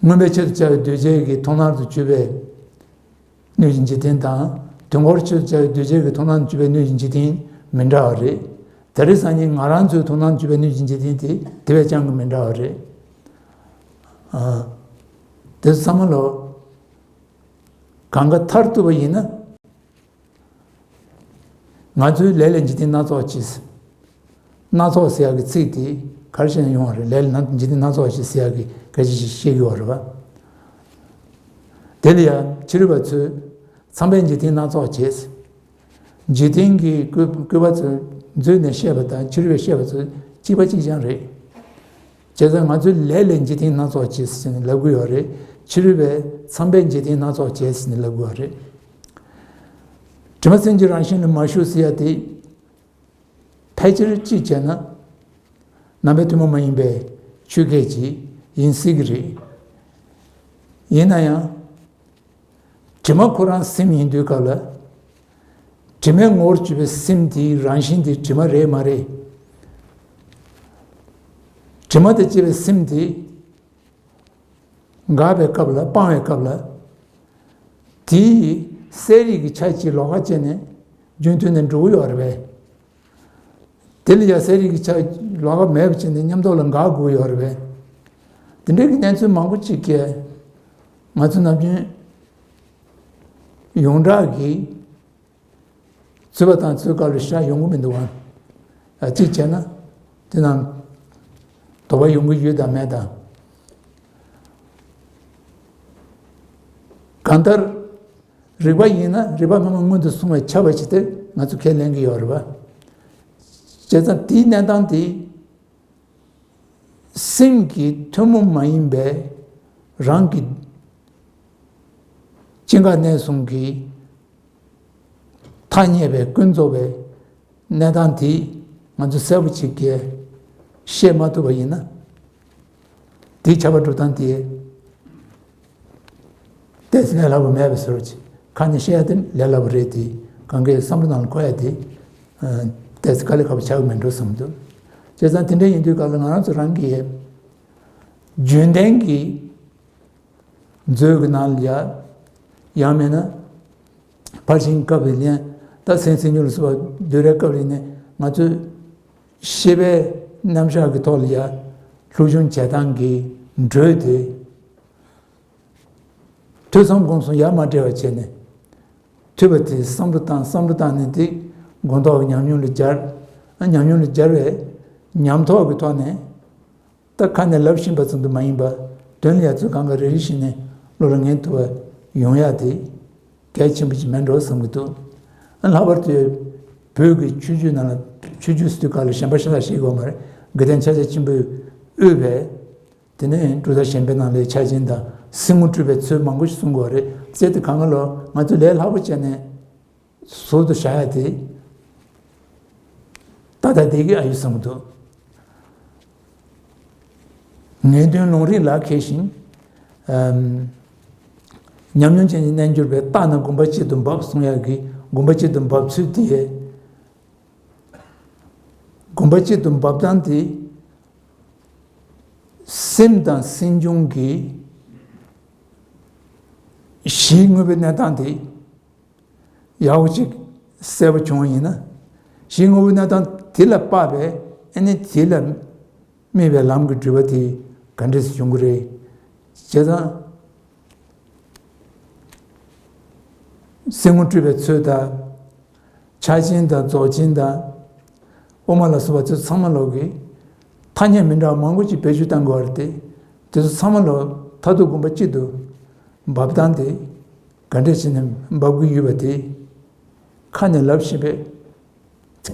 མངོན་པའི་ཆེད་དུ་བྱ་བའི་གདུལ་བྱའི་གི་མཐོང་སྣང་དུ་གྱུར་པའི་སྣོད་ཀྱི་འཇིག་རྟེན་དང་། དོན་འཁོར་ཆེད་དུ་བྱ་བའི་གདུལ་བྱའི་གི་མཐོང་སྣང་དུ་གྱུར་པའི་སྣོད་ཀྱི་འཇིག་རྟེན་མི་འདྲ་བ་རེད། དེ་རིང་སང་ཉིན་ང་རང་ཚོའི་མཐོང་སྣང་དུ་གྱུར་པའི་སྣོད་ཀྱི་འཇིག་རྟེན་དེ་དེ་བས་ཀྱང་གི་མི་འདྲ་བ་རེད། ཨ། དེ་ཚོ་ཚང་མ་ལོ། གང་ག་མཐར་གཏུགས་པ་ཡིན་ན། ང་ཚོའི་ལས་ལས་འཇིག་རྟེན་སྣ་ཚོགས་བྱེད། སྣ་ཚོགས་ཟེར་ཡག་གི་ཚིག་དེ་ག་རེ་བྱས་ནས་ཡོང་བ་རེད། ལས་ལས་འཇིག་རྟེན་སྣ་ཚོགས་བྱེད་ཟེར་ཡག་གི་སྐད་ཆ་ཞིག་བཤད་ཀྱི་ཡོད་རེད་པ། དེ་ལ་ཡང་ཕྱི་རོལ་པ་ཚོས་ཚངས་པས་འཇིག་རྟེན་སྣ་ཚོགས་བྱེད། འཇིག་རྟེན་གྱི་བཀོད་བཀོད་པ་ཚོ་མཛོད་ནས་བཤད་པ་དང་ཕྱི་རོལ་པས་བཤད་པ་ཚོ་གཅིག་པ་གཅིག་རྐྱང་རེད། བྱས་ཙང་ང་ཚོའི་ལས་ལས་འཇིག་རྟེན་སྣ་ཚོགས་བྱེད་ཟེར་ནས་ལབ་ཀྱི་ཡོད་རེད། ཕྱི་རོལ་པས་ཚངས་པས་འཇིག་རྟེན་སྣ་ཚོགས་བྱེད་ཟེར་ནས་ལབ་ཀྱི་ཡོད་རེད། དྲི་མ་སེམས་ཀྱི་རང་བཞིན་ལ་མ་ཞུགས་ཟེར་ཡ་དེ། ཕལ་ཆེར་གཅིག་བྱས་ན། རྣམ་པའི་ཐུན་མོང་མ་ཡིན་པའི་ཆོས་སྐད་ཅིག་ཡིན་སྲིད་ཀྱི་རེད། ཡིན་ན་ཡང་། དྲི་མ་ཁོ་རང་སེམས་ཡིན་དུས་སྐབས་ལ། དྲི་མའི་ངོ་བོར་གྱུར་པའི་སེམས་དེའི་རང་བཞིན་དེ་དྲི་མ་རེད་མ་རེད། དྲི་མ་དང་བཅས་པའི་སེམས་དེ་འགག་པའི་སྐབས་ལ་སྤང་བའི་སྐབས་ལ། དེའི་གསལ་རིག་གི་ཆ་གཅིག་ལོགས་ཀ་བྱས་ནས་རྒྱུན་མཐུད་ནས་འགྲོ་གི་ཡོད་རེད་པས། དེ་ལ་ཡང་གསལ་རིག་གི་ཆ་ལོགས་ཀ་མེད་པ་བྱས་ནས་མཉམ་དུ་ལ་འགག་དགོས་ཡོད་རེད་པས། དེ་འདྲའི་གི་གནས་ཚུལ་མང་པོ་ཅིག་གིས་ང་ཚོ་ནམ་རྒྱུན་ཡོངས་གྲགས་ཀྱི་ཚུད་པ་དང་ཚུད་དཀའ་ལས་ཤ་ཡོང་གི་མི་འདུག་བ། གཅིག་བྱས་ན་དེ་རྣམས་དོགས་པ་ཡོང་གི་ཡོད་དམ་མེད་དམ། གང་ལྟར་རིག་པ་ཡིན་ན་རིག་པ་སྔ་མ་སྔོན་དུ་སོང་བས་ཁྱབ་པ་ཞིག་དེ་ང་ཚོ་ཁས་ལེན་གྱི་ཡོད་རེད་བ། བྱས་ཙང་དེའི་གནས་སྟངས་དེ། སེམས་ཀྱི་ཐུན་མོང་མ་ཡིན་པའི་རང་གི་སྐྱེ་འགག་གནས་གསུམ་གྱི་ཐ་སྙད་པའི་ཀུན་རྫོབ་པའི་གནས་སྟངས་དེ་ང་ཚོ་གསལ་པོ་ཅིག་གིས་ཤེས་མ་ཐུབ་པ་ཡིན་ན། དེའི་ཁྱབ་པ་སྒྲུབ་སྟངས་དེ། ཏོག་ཙམ་ལས་སླ་པོ་མེད་པའི་བཟོ་འདྲ་ཅིག་ཁ་ནས་བཤད་ཡ་དེ་ལས་སླ་པོ་རེད་དེ། གང་གའི་བསམ་བློ་ནང་ལ་འཁོར་ཡ་དེ། ཨ། ཏོག་ཙམ་དཀའ་ལས་ཁག་པོ་ཆགས་ཀྱི་མིན་འགྲོ་བསམ་འདུག་བྱས་ཙང་དེ་འདྲ་ཡིན་དུས་སྐབས་ལ་ང་རང་ཚོ་རང་གི་རྒྱུན་ལྡན་གྱི་མཛོད་ཀྱི་ནང་ལ་ཡ། ཡང་མིན་ན་ཕར་ཕྱིན་སྐབས་ལ་ཡང་ད་སེམས་སེམས་ཉུལ་ལ་སོགས་པ་འདུལ་བའི་སྐབས་ལ་ནི་ང་ཚོས་ཤེས་པའི་རྣམ་གཞག་གི་ཐོག་ལ་ཡ་སློབ་སྦྱོང་བྱེད་སྟངས་ཀྱི་འགྲོས་དེ། ཐོས་བསམ་སྒོམ་གསུམ་ཡ་མ་བྲལ་བ་བྱས་ནས། ཐོས་པ་དེ་བསམ་བློ་བཏང་བསམ་བློ་བཏང་ནས་དེ་དགོངས་རྟོགས་ཉམས་མྱོང་ལ་སྦྱར། ཉམས་མྱོང་ལ་སྦྱར་བའི་ཉམས་རྟོགས་ཀྱི་ཐོག་ནས། ད་ཁ་ནས་ལབ་བཞིན་པ་ཙམ་དུ་མ་ཡིན་པ། དོན་ལ་ཡ་ཚོད་གང་ག་རེ་རེ་བཞིན་ནས་བློ་ལ་ངེས་ཐུབ་པ་ཡོང་ཡ་དེ་གལ་ཆེན་པོ་ཅིག་མེད་འགྲོ་བསམ་གྱི་འདུག་ཨ། ལྷག་པར་དུ་བོད་ཀྱི་ཆོས་བརྒྱུད་ནང་ལ་ཆོས་བརྒྱུད་ཟེར་དུས་སྐབས་ལ་གཞན་པ་ཤ་སྟག་ཤེས་དགོས་མ་རེད། དགེ་ལྡན་ཕྱག་རྒྱ་ཆེན་པོས་དབུས་པའི། དེ་ནས་གྲུབ་མཐའ་གཞན་ཕན་ནང་ལས་ཕྱག་ཆེན་དང་གསེར་དངུལ་སྤྲུལ་པའི་ཚུལ་མང་པོ་ཞིག་གསུང་གི་ཡོད་རེད། ཟེར་དུས་གང་ག་ལོ་ང་ཚོས་ལས་སླ་པོ་བྱས་ནས་ཟུར་དུ་བཞག་ཡ་དེ་ད་ལྟ་བསྡད་ཀྱི་ཨ་ཡོད་བསམ་གྱི་འདུག་ངེས་དོན་ལུང་རིགས་ལ་མཁས་ཤིང་། ཨམ། ཉམས་མྱོང་ཅན་གྱི་རྣལ་འབྱོར་པས་བརྟགས་ན་དགོངས་པ་གཅིག་ཏུ་འབབ་གསུང་ཡག་གི་དགོངས་པ་གཅིག་ཏུ་འབབ་ཚུལ་དེ། དགོངས་པ་གཅིག་ཏུ་འབབ་སྟངས་དེ། སེམས་དང་སེམས་བྱུང་གི་གཞིའི་དངོས་པོའི་གནས་སྟངས་དེ། ཡག་པོ་ཅིག་གསལ་པོ་བྱུང་བ་ཡིན་ན། གཞིའི་དངོས་པོའི་གནས་སྟངས་དེ་ལ་དཔག་པའི་ཨ་ནི་དེ་ལ་དམིགས་པའི་ལམ་གྱི་སྒྲུབ་པ་དེ་ག་འདྲས་སེ་བྱུང་གི་རེད། བྱས་ཙང་། གསེར་དངུལ་སྤྲུལ་པའི་ཚུལ་དང་། ཕྱག་ཆེན་དང་རྫོགས་ཆེན་དང་། དབུ་མ་ལ་སོགས་པ་ཚོ་ཚང་མ་ལོག་གི་ཐ་སྙད་མི་འདྲ་བ་མང་པོ་ཅིག་བེད་སྤྱོད་གཏང་དགོས་པ་རེད་དེ། དེ་ཚོ་ཚང་མ་ལོག་མཐར་ཐུག་དགོངས་པ་གཅིག་ཏུ་འབབ་སྟངས་དེ་ག་འདྲས་བྱས་ནས་འབབ་ཀྱི་ཡོད་པ་དེ་ཁ་ནས་ལབ་བཞིན་པའི།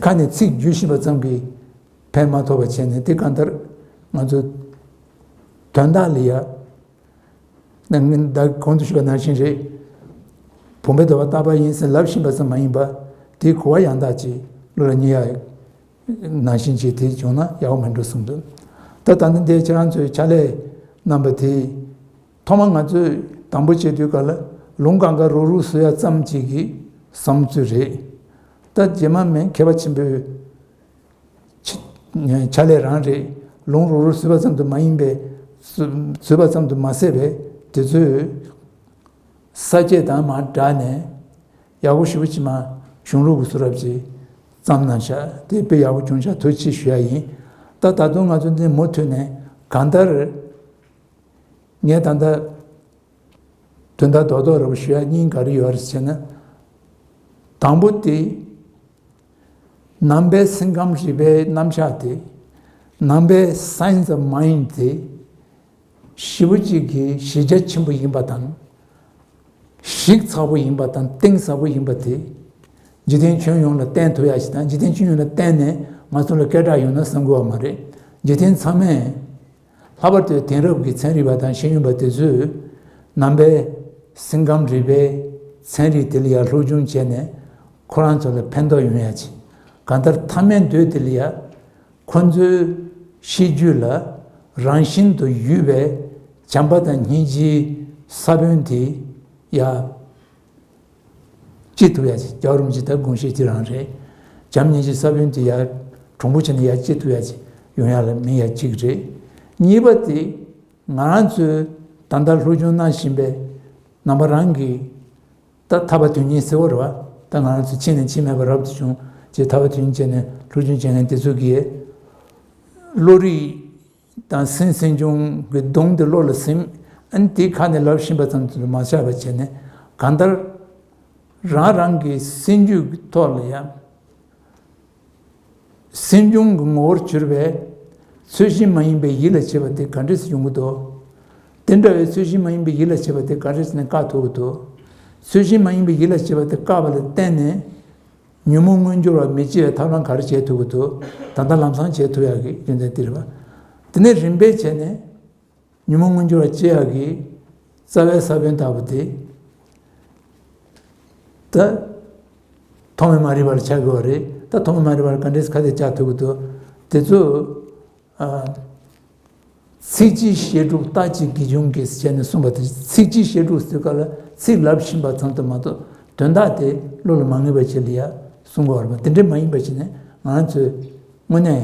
ཁ་ནས་ཚིག་བརྗོད་བཞིན་པ་ཙམ་གྱིས་ཕན་མ་ཐོགས་པ་བྱས་ནས་དེ་གང་ལྟར་ང་ཚོ་དོན་དག་ལ་ཡ། ད་གོང་དུ་ཞུས་པ་ནང་བཞིན་རེད། བུམ་པའི་ལྡོག་པ་རྟག་པ་ཡིན་ཟེར་ལབ་བཞིན་པ་ཙམ་མ་ཡིན་པ། དེའི་གོ་བ་ཡང་དག་ཅིག་བློ་ལ་ངེས་ཡ་ནང་བཞིན་ཅིག་དེ་བྱུང་ན་ཡག་པོ་མིན་འགྲོ་གསུངས་འདུག་ད་ད་ནི་འདིར་ཁྱེད་རང་ཚོས་ཕྱག་ལས་གནང་པ་དེ། ཐོག་མར་ང་ཚོས་དང་པོ་བྱེད་དུས་ག་ལ་ལུང་གང་ག་རོག་རོག་བཟོ་ཡ་ཙམ་ཅིག་གི་བསམ་ཚུལ་རེད། ད་རྗེས་མ་མིན་མཁས་པ་ཆེན་པོས་ཕྱ་ལས་རང་རེད། ལུང་རོག་རོག་བཟོས་པ་ཙམ་དུ་མ་ཡིན་པའི། བཟོས་པ་ཙམ་དུ་མ་ཟད་པའི་དེ་ཚོས་ས་བཅད་དང་མར་སྦྲགས་ནས་ཡག་པོ་ཞེ་པོ་ཅིག་མར་གཞུང་ལུགས་ཀྱི་བཟོ་འདྲ་ཅིག་བརྩམས་གནང་ཤག་དེ་དཔེ་ཡག་པོ་བྱུང་ཤག་ཐུགས་རྗེ་ཆེ་ཞུ་ཡ་ཡིན། ད་ད་དུང་ང་ཚོ་འདི་མུ་མཐུད་ནས་གང་ལྟར། ངས་ད་ལྟ་དོན་དག་རྡོག་རྡོག་རེ་བ་ཞུ་ཡ་གཉིས་ག་རེ་ཡོད་རེད་ཟེར་ན། དང་པོ་དེ། ནང་པའི་སེམས་ཁམས་རིག་པའི་རྣམ་གཞག་དེ། ནང་པའི་Science of Mind དེ། ཞེ་པོ་ཅིག་གི་གཞི་རྒྱ་ཆེན་པོ་ཡིན་པ་དང་། གཞི་ཚ་པོ་ཡིན་པ་དང་གཏིང་ཟབ་པོ་ཡིན་པ་དེ། འཇིག་རྟེན་ཁྱོན་ཡོངས་ལ་བསྟན་ཐུབ་ཡ་ཞིག་དང་འཇིག་རྟེན་ཁྱོན་ཡོངས་ལ་བསྟན་ནས་ང་ཚོ་ལ་སྐད་གྲགས་ཡོང་ན་བསམ་གྱི་ཡོད་མ་རེད། འཇིག་རྟེན་ཚང་མས། ལྷག་པར་དུ་དེང་རབས་ཀྱི་ཚན་རིག་པ་དང་ཤེས་ཡོན་པ་དེ་ཚོས་ནང་པའི་སེམས་ཁམས་རིག་པའི་ཚན་རིག་དེ་ལ་ཡང་སློབ་སྦྱོང་བྱས་ནས་ཁོ་རང་ཚོ་ལ་ཕན་ཐོགས་ཡོང་ཡ་ཆེད། གང་ལྟར་མཐའ་མའི་མདོ་དེ་ལ་ཡང་ཁོ་ཚོའི་ཤེས་རྒྱུད་ལ་རང་བཞིན་དུ་ཡོད་པའི་བྱམས་པ་དང་སྙིང་རྗེའི་ས་བོན་དེ་ཡང་། སྐྱེ་ཐུབ་ཡ་ཅིག་རྒྱལ་བ་རིན་པོ་ཆེ་ད་དགོངས་བཞེད་དེ་རང་རེད། བྱམས་སྙིང་རྗེ་ས་བོན་དེ་ཡར་གྲུང་པོ་བྱས་ནས་ཡར་སྐྱེ་ཐུབ་ཡ་ཅིག་ཡོང་ཡ་ལ་དམིགས་ཡ་གཅིག་རེད། གཉིས་པ་དེ་ང་རང་ཚོའི་ད་ལྟ་སློབ་སྦྱོང་གནང་བཞིན་པའི་ནང་པ་རང་གི་ད་ཐར་པ་དོན་གཉེར་ཟེར་བ་རེད་བ། ད་ང་རང་ཚོ་ཕྱི་ནས་ཕྱི་མེད་པ་རབ་ཏུ་བྱུང་ཅེས་ཐར་པ་དོན་གཉེར་བྱས་ནས་སློབ་སྦྱོང་བྱེད་མཁན་དེ་ཚོ་གིས་བློ་རིག་དང་སེམས་སེམས་བྱུང་གི་གདུང་དེ་བློ་ལ་སིམ། ཨ་ནི་དེ་ཁ་ནས་ལབ་བཞིན་པ་ཙམ་དུ་མ་ཆགས་པ་བྱས་ནས་གང་ལྟར་རང་རང་གི་སེམས་རྒྱུད་ཀྱི་ཐོག་ལ་ཡང་། སེམས་བྱུང་གི་ངོ་བོར་གྱུར་པའི་ཚུལ་བཞིན་མ་ཡིན་པའི་ཡིད་ལ་བྱེད་པ་དེ་ག་འདྲས་སེ་ཡོང་གི་འདུག་དེ་འདྲ་བའི་ཚུལ་བཞིན་མ་ཡིན་པའི་ཡིད་ལ་བྱེད་པ་དེ་ག་འདྲས་སེ་ནས་བཀག་ཐུབ་ཀྱི་འདུག་ཚུལ་བཞིན་མ་ཡིན་པའི་ཡིད་ལ་བྱེད་པ་དེ་བཀག་པ་ལ་བརྟེན་ནས་ཉོན་མོངས་མངོན་གྱུར་བ་མི་སྐྱེ་བའི་ཐབས་ལམ་ག་རེ་བྱེད་ཐུབ་ཀྱི་འདུག་ད་ལྟ་ལམ་སང་བྱེད་ཐུབ་ཡག་གི་རྒྱུ་མཚན་དེ་རེད་པ། དེ་ནས་རིམ་པས་བྱས་ནས། ཉོན་མོངས་མངོན་གྱུར་བ་སྐྱེ་ཡག་གི་རྩ་བའི་ས་བོན་ལྟ་བུ་དེ། ད། ཐོག་མེད་མ་རིག་པ་ལ་ཆགས་དགོས་པ་རེད། ད་ཐོག་མེད་མ་རིག་པ་ལ་ག་འདྲས་ཁ་གཏད་བཅག་ཐུབ་ཀྱི་འདུག་དེ་ཚོ། ཨ། ཚིག་གཅིག་བཤད་དྲུག་རྟགས་གཅིག་གིས་འབྱུང་གི་ཟེར་ནས་གསུངས་པ་དེ་ཚིག་གཅིག་བཤད་དྲུག་ཟེར་སྐབས་ལ་ཚིག་ལབ་བཞིན་པ་ཙམ་དུ་མ་གཏོགས་དོན་དག་དེ་བློ་ལ་མ་ངེས་པ་ཅིག་ལ་ཡ་གསུང་དགོས་པ་རེད་པ། དེ་འདྲས་མ་ཡིན་པ་ཞིག་ནས་ང་རང་ཚོས་དངོས་གནས་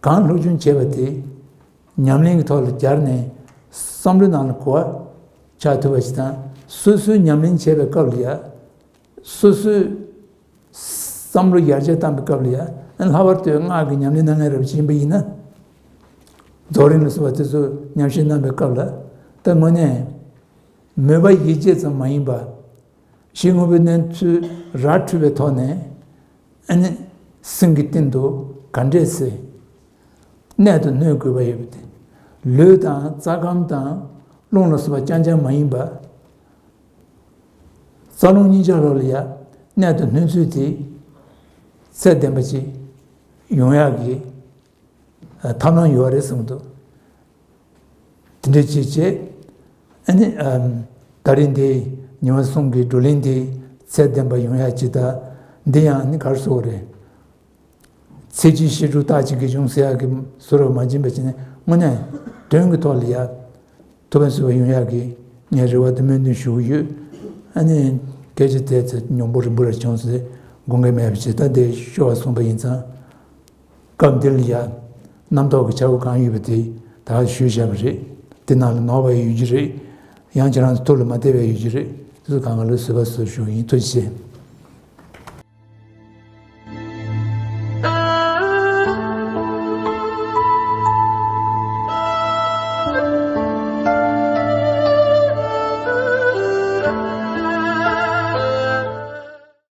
གང་སློབ་སྦྱོང་བྱས་པ་དེ། ཉམས་ལེན་གྱི་ཐོག་ལ་སྦྱར་ནས་བསམ་བློའི་ནང་ལ་གོ་བ་ཆགས་ཐུབ་པ་ཞིག་དང་། སོ་སོའི་ཉམས་ལེན་བྱེད་པའི་སྐབས་ལ་ཡ། སོ་སོའི་བསམ་བློ་ཡར་རྒྱས་བཏང་པའི་སྐབས་ལ་ཡ། ལྷག་པར་དུ་སྔགས་ཀྱི་ཉམས་ལེན་གནང་མཁན་རབ་ཅིག་ཡིན་པ་ཡིན་ན། རྫོགས་རིམ་ལ་སོགས་པ་དེ་ཚོ་ཉམས་བཞེས་གནང་པའི་སྐབས་ལ། ད་དངོས་གནས་མོས་པ་ཡིད་བསྐྱེད་ཙམ་མ་ཡིན་པ། གཞི་དངོས་པོའི་གནས་ཚུལ་ར་འཕྲོད་པའི་ཐོག་ནས། ཨ་ནི། སེམས་ཀྱི་སྟེང་དུ་ག་འདྲས་སེ། གནད་དུ་སྣོན་དགོས་པ་ཡོད་པ་དེ། ལུས་དང་རྩ་ཁམས་དང་རླུང་ལ་སོགས་པ་རྐྱང་རྐྱང་མ་ཡིན་པ། རྩ་རླུང་གཉིས་ཆ་ལོ་ལ་ཡ་གནད་དུ་སྣོན་ཚུལ་དེ། ཚད་ལྡན་པ་ཅིག་ཡོང་ཡག་གི་ཐབས་ལམ་ཡོད་རེད་བསམ་འདུག་དེ་འདྲ་བྱས་བྱས། ཨ་ནི། ཨམ། ད་རིང་འདི་ཉི་མ་གསུམ་གྱི་བགྲོ་གླེང་འདི་ཚད་ལྡན་པ་ཡོང་ཡག་ཅིག་དང་། འདི་ཡང་ཨ་ནི་ག་རེ་ཟེར་དགོས་རེད། ཚིག་གཅིག་བཤད་དྲུག་རྟགས་གཅིག་གིས་འབྱུང་ཟེར་ཡག་གི་བཟོ་འདྲ་མ་བྱིན་པ་བྱས་ནས་དངོས་གནས་དོན་གྱི་ཐོག་ལ་ཡ། ཐུབ་པ་ཚུད་པ་ཡོང་ཡག་གི་ངས་རེ་བ་དང་སྨོན་འདུན་ཞུ་གི་ཡོད། ཨ་ནི། སྐད་ཆ་དེ་ཚོ་མྱོང་པོ་རིང་པོ་རེ་བྱུང་ཚེ་དགོངས་འགལ་མེད་པ་བྱས། ད་དེ་ཤོར་བ་སོང་པ་ཡིན་ཙང་། སྐབས་འདི་ལ་ཡ། རྣམ་རྟོག་གི་ཆ་བོ་གང་ཡོད་པ་དེ་ད་ག་ཞུས་བཞག་པ་རེད། དེ་ནང་ལ་ནོར་བ་ཡོད་ཀྱི་རེད། ཡང་ཁྱེད་རང་ཚོ་ཐུགས་ལ་མ་བདེ་བ་ཡོད་ཀྱི་རེད། དེ་ཚོ་གང་ག་ལ་བཟོད་པ་བཟོ་ཞུ་ཡིན། ཐུགས་རྗེ་ཆེ།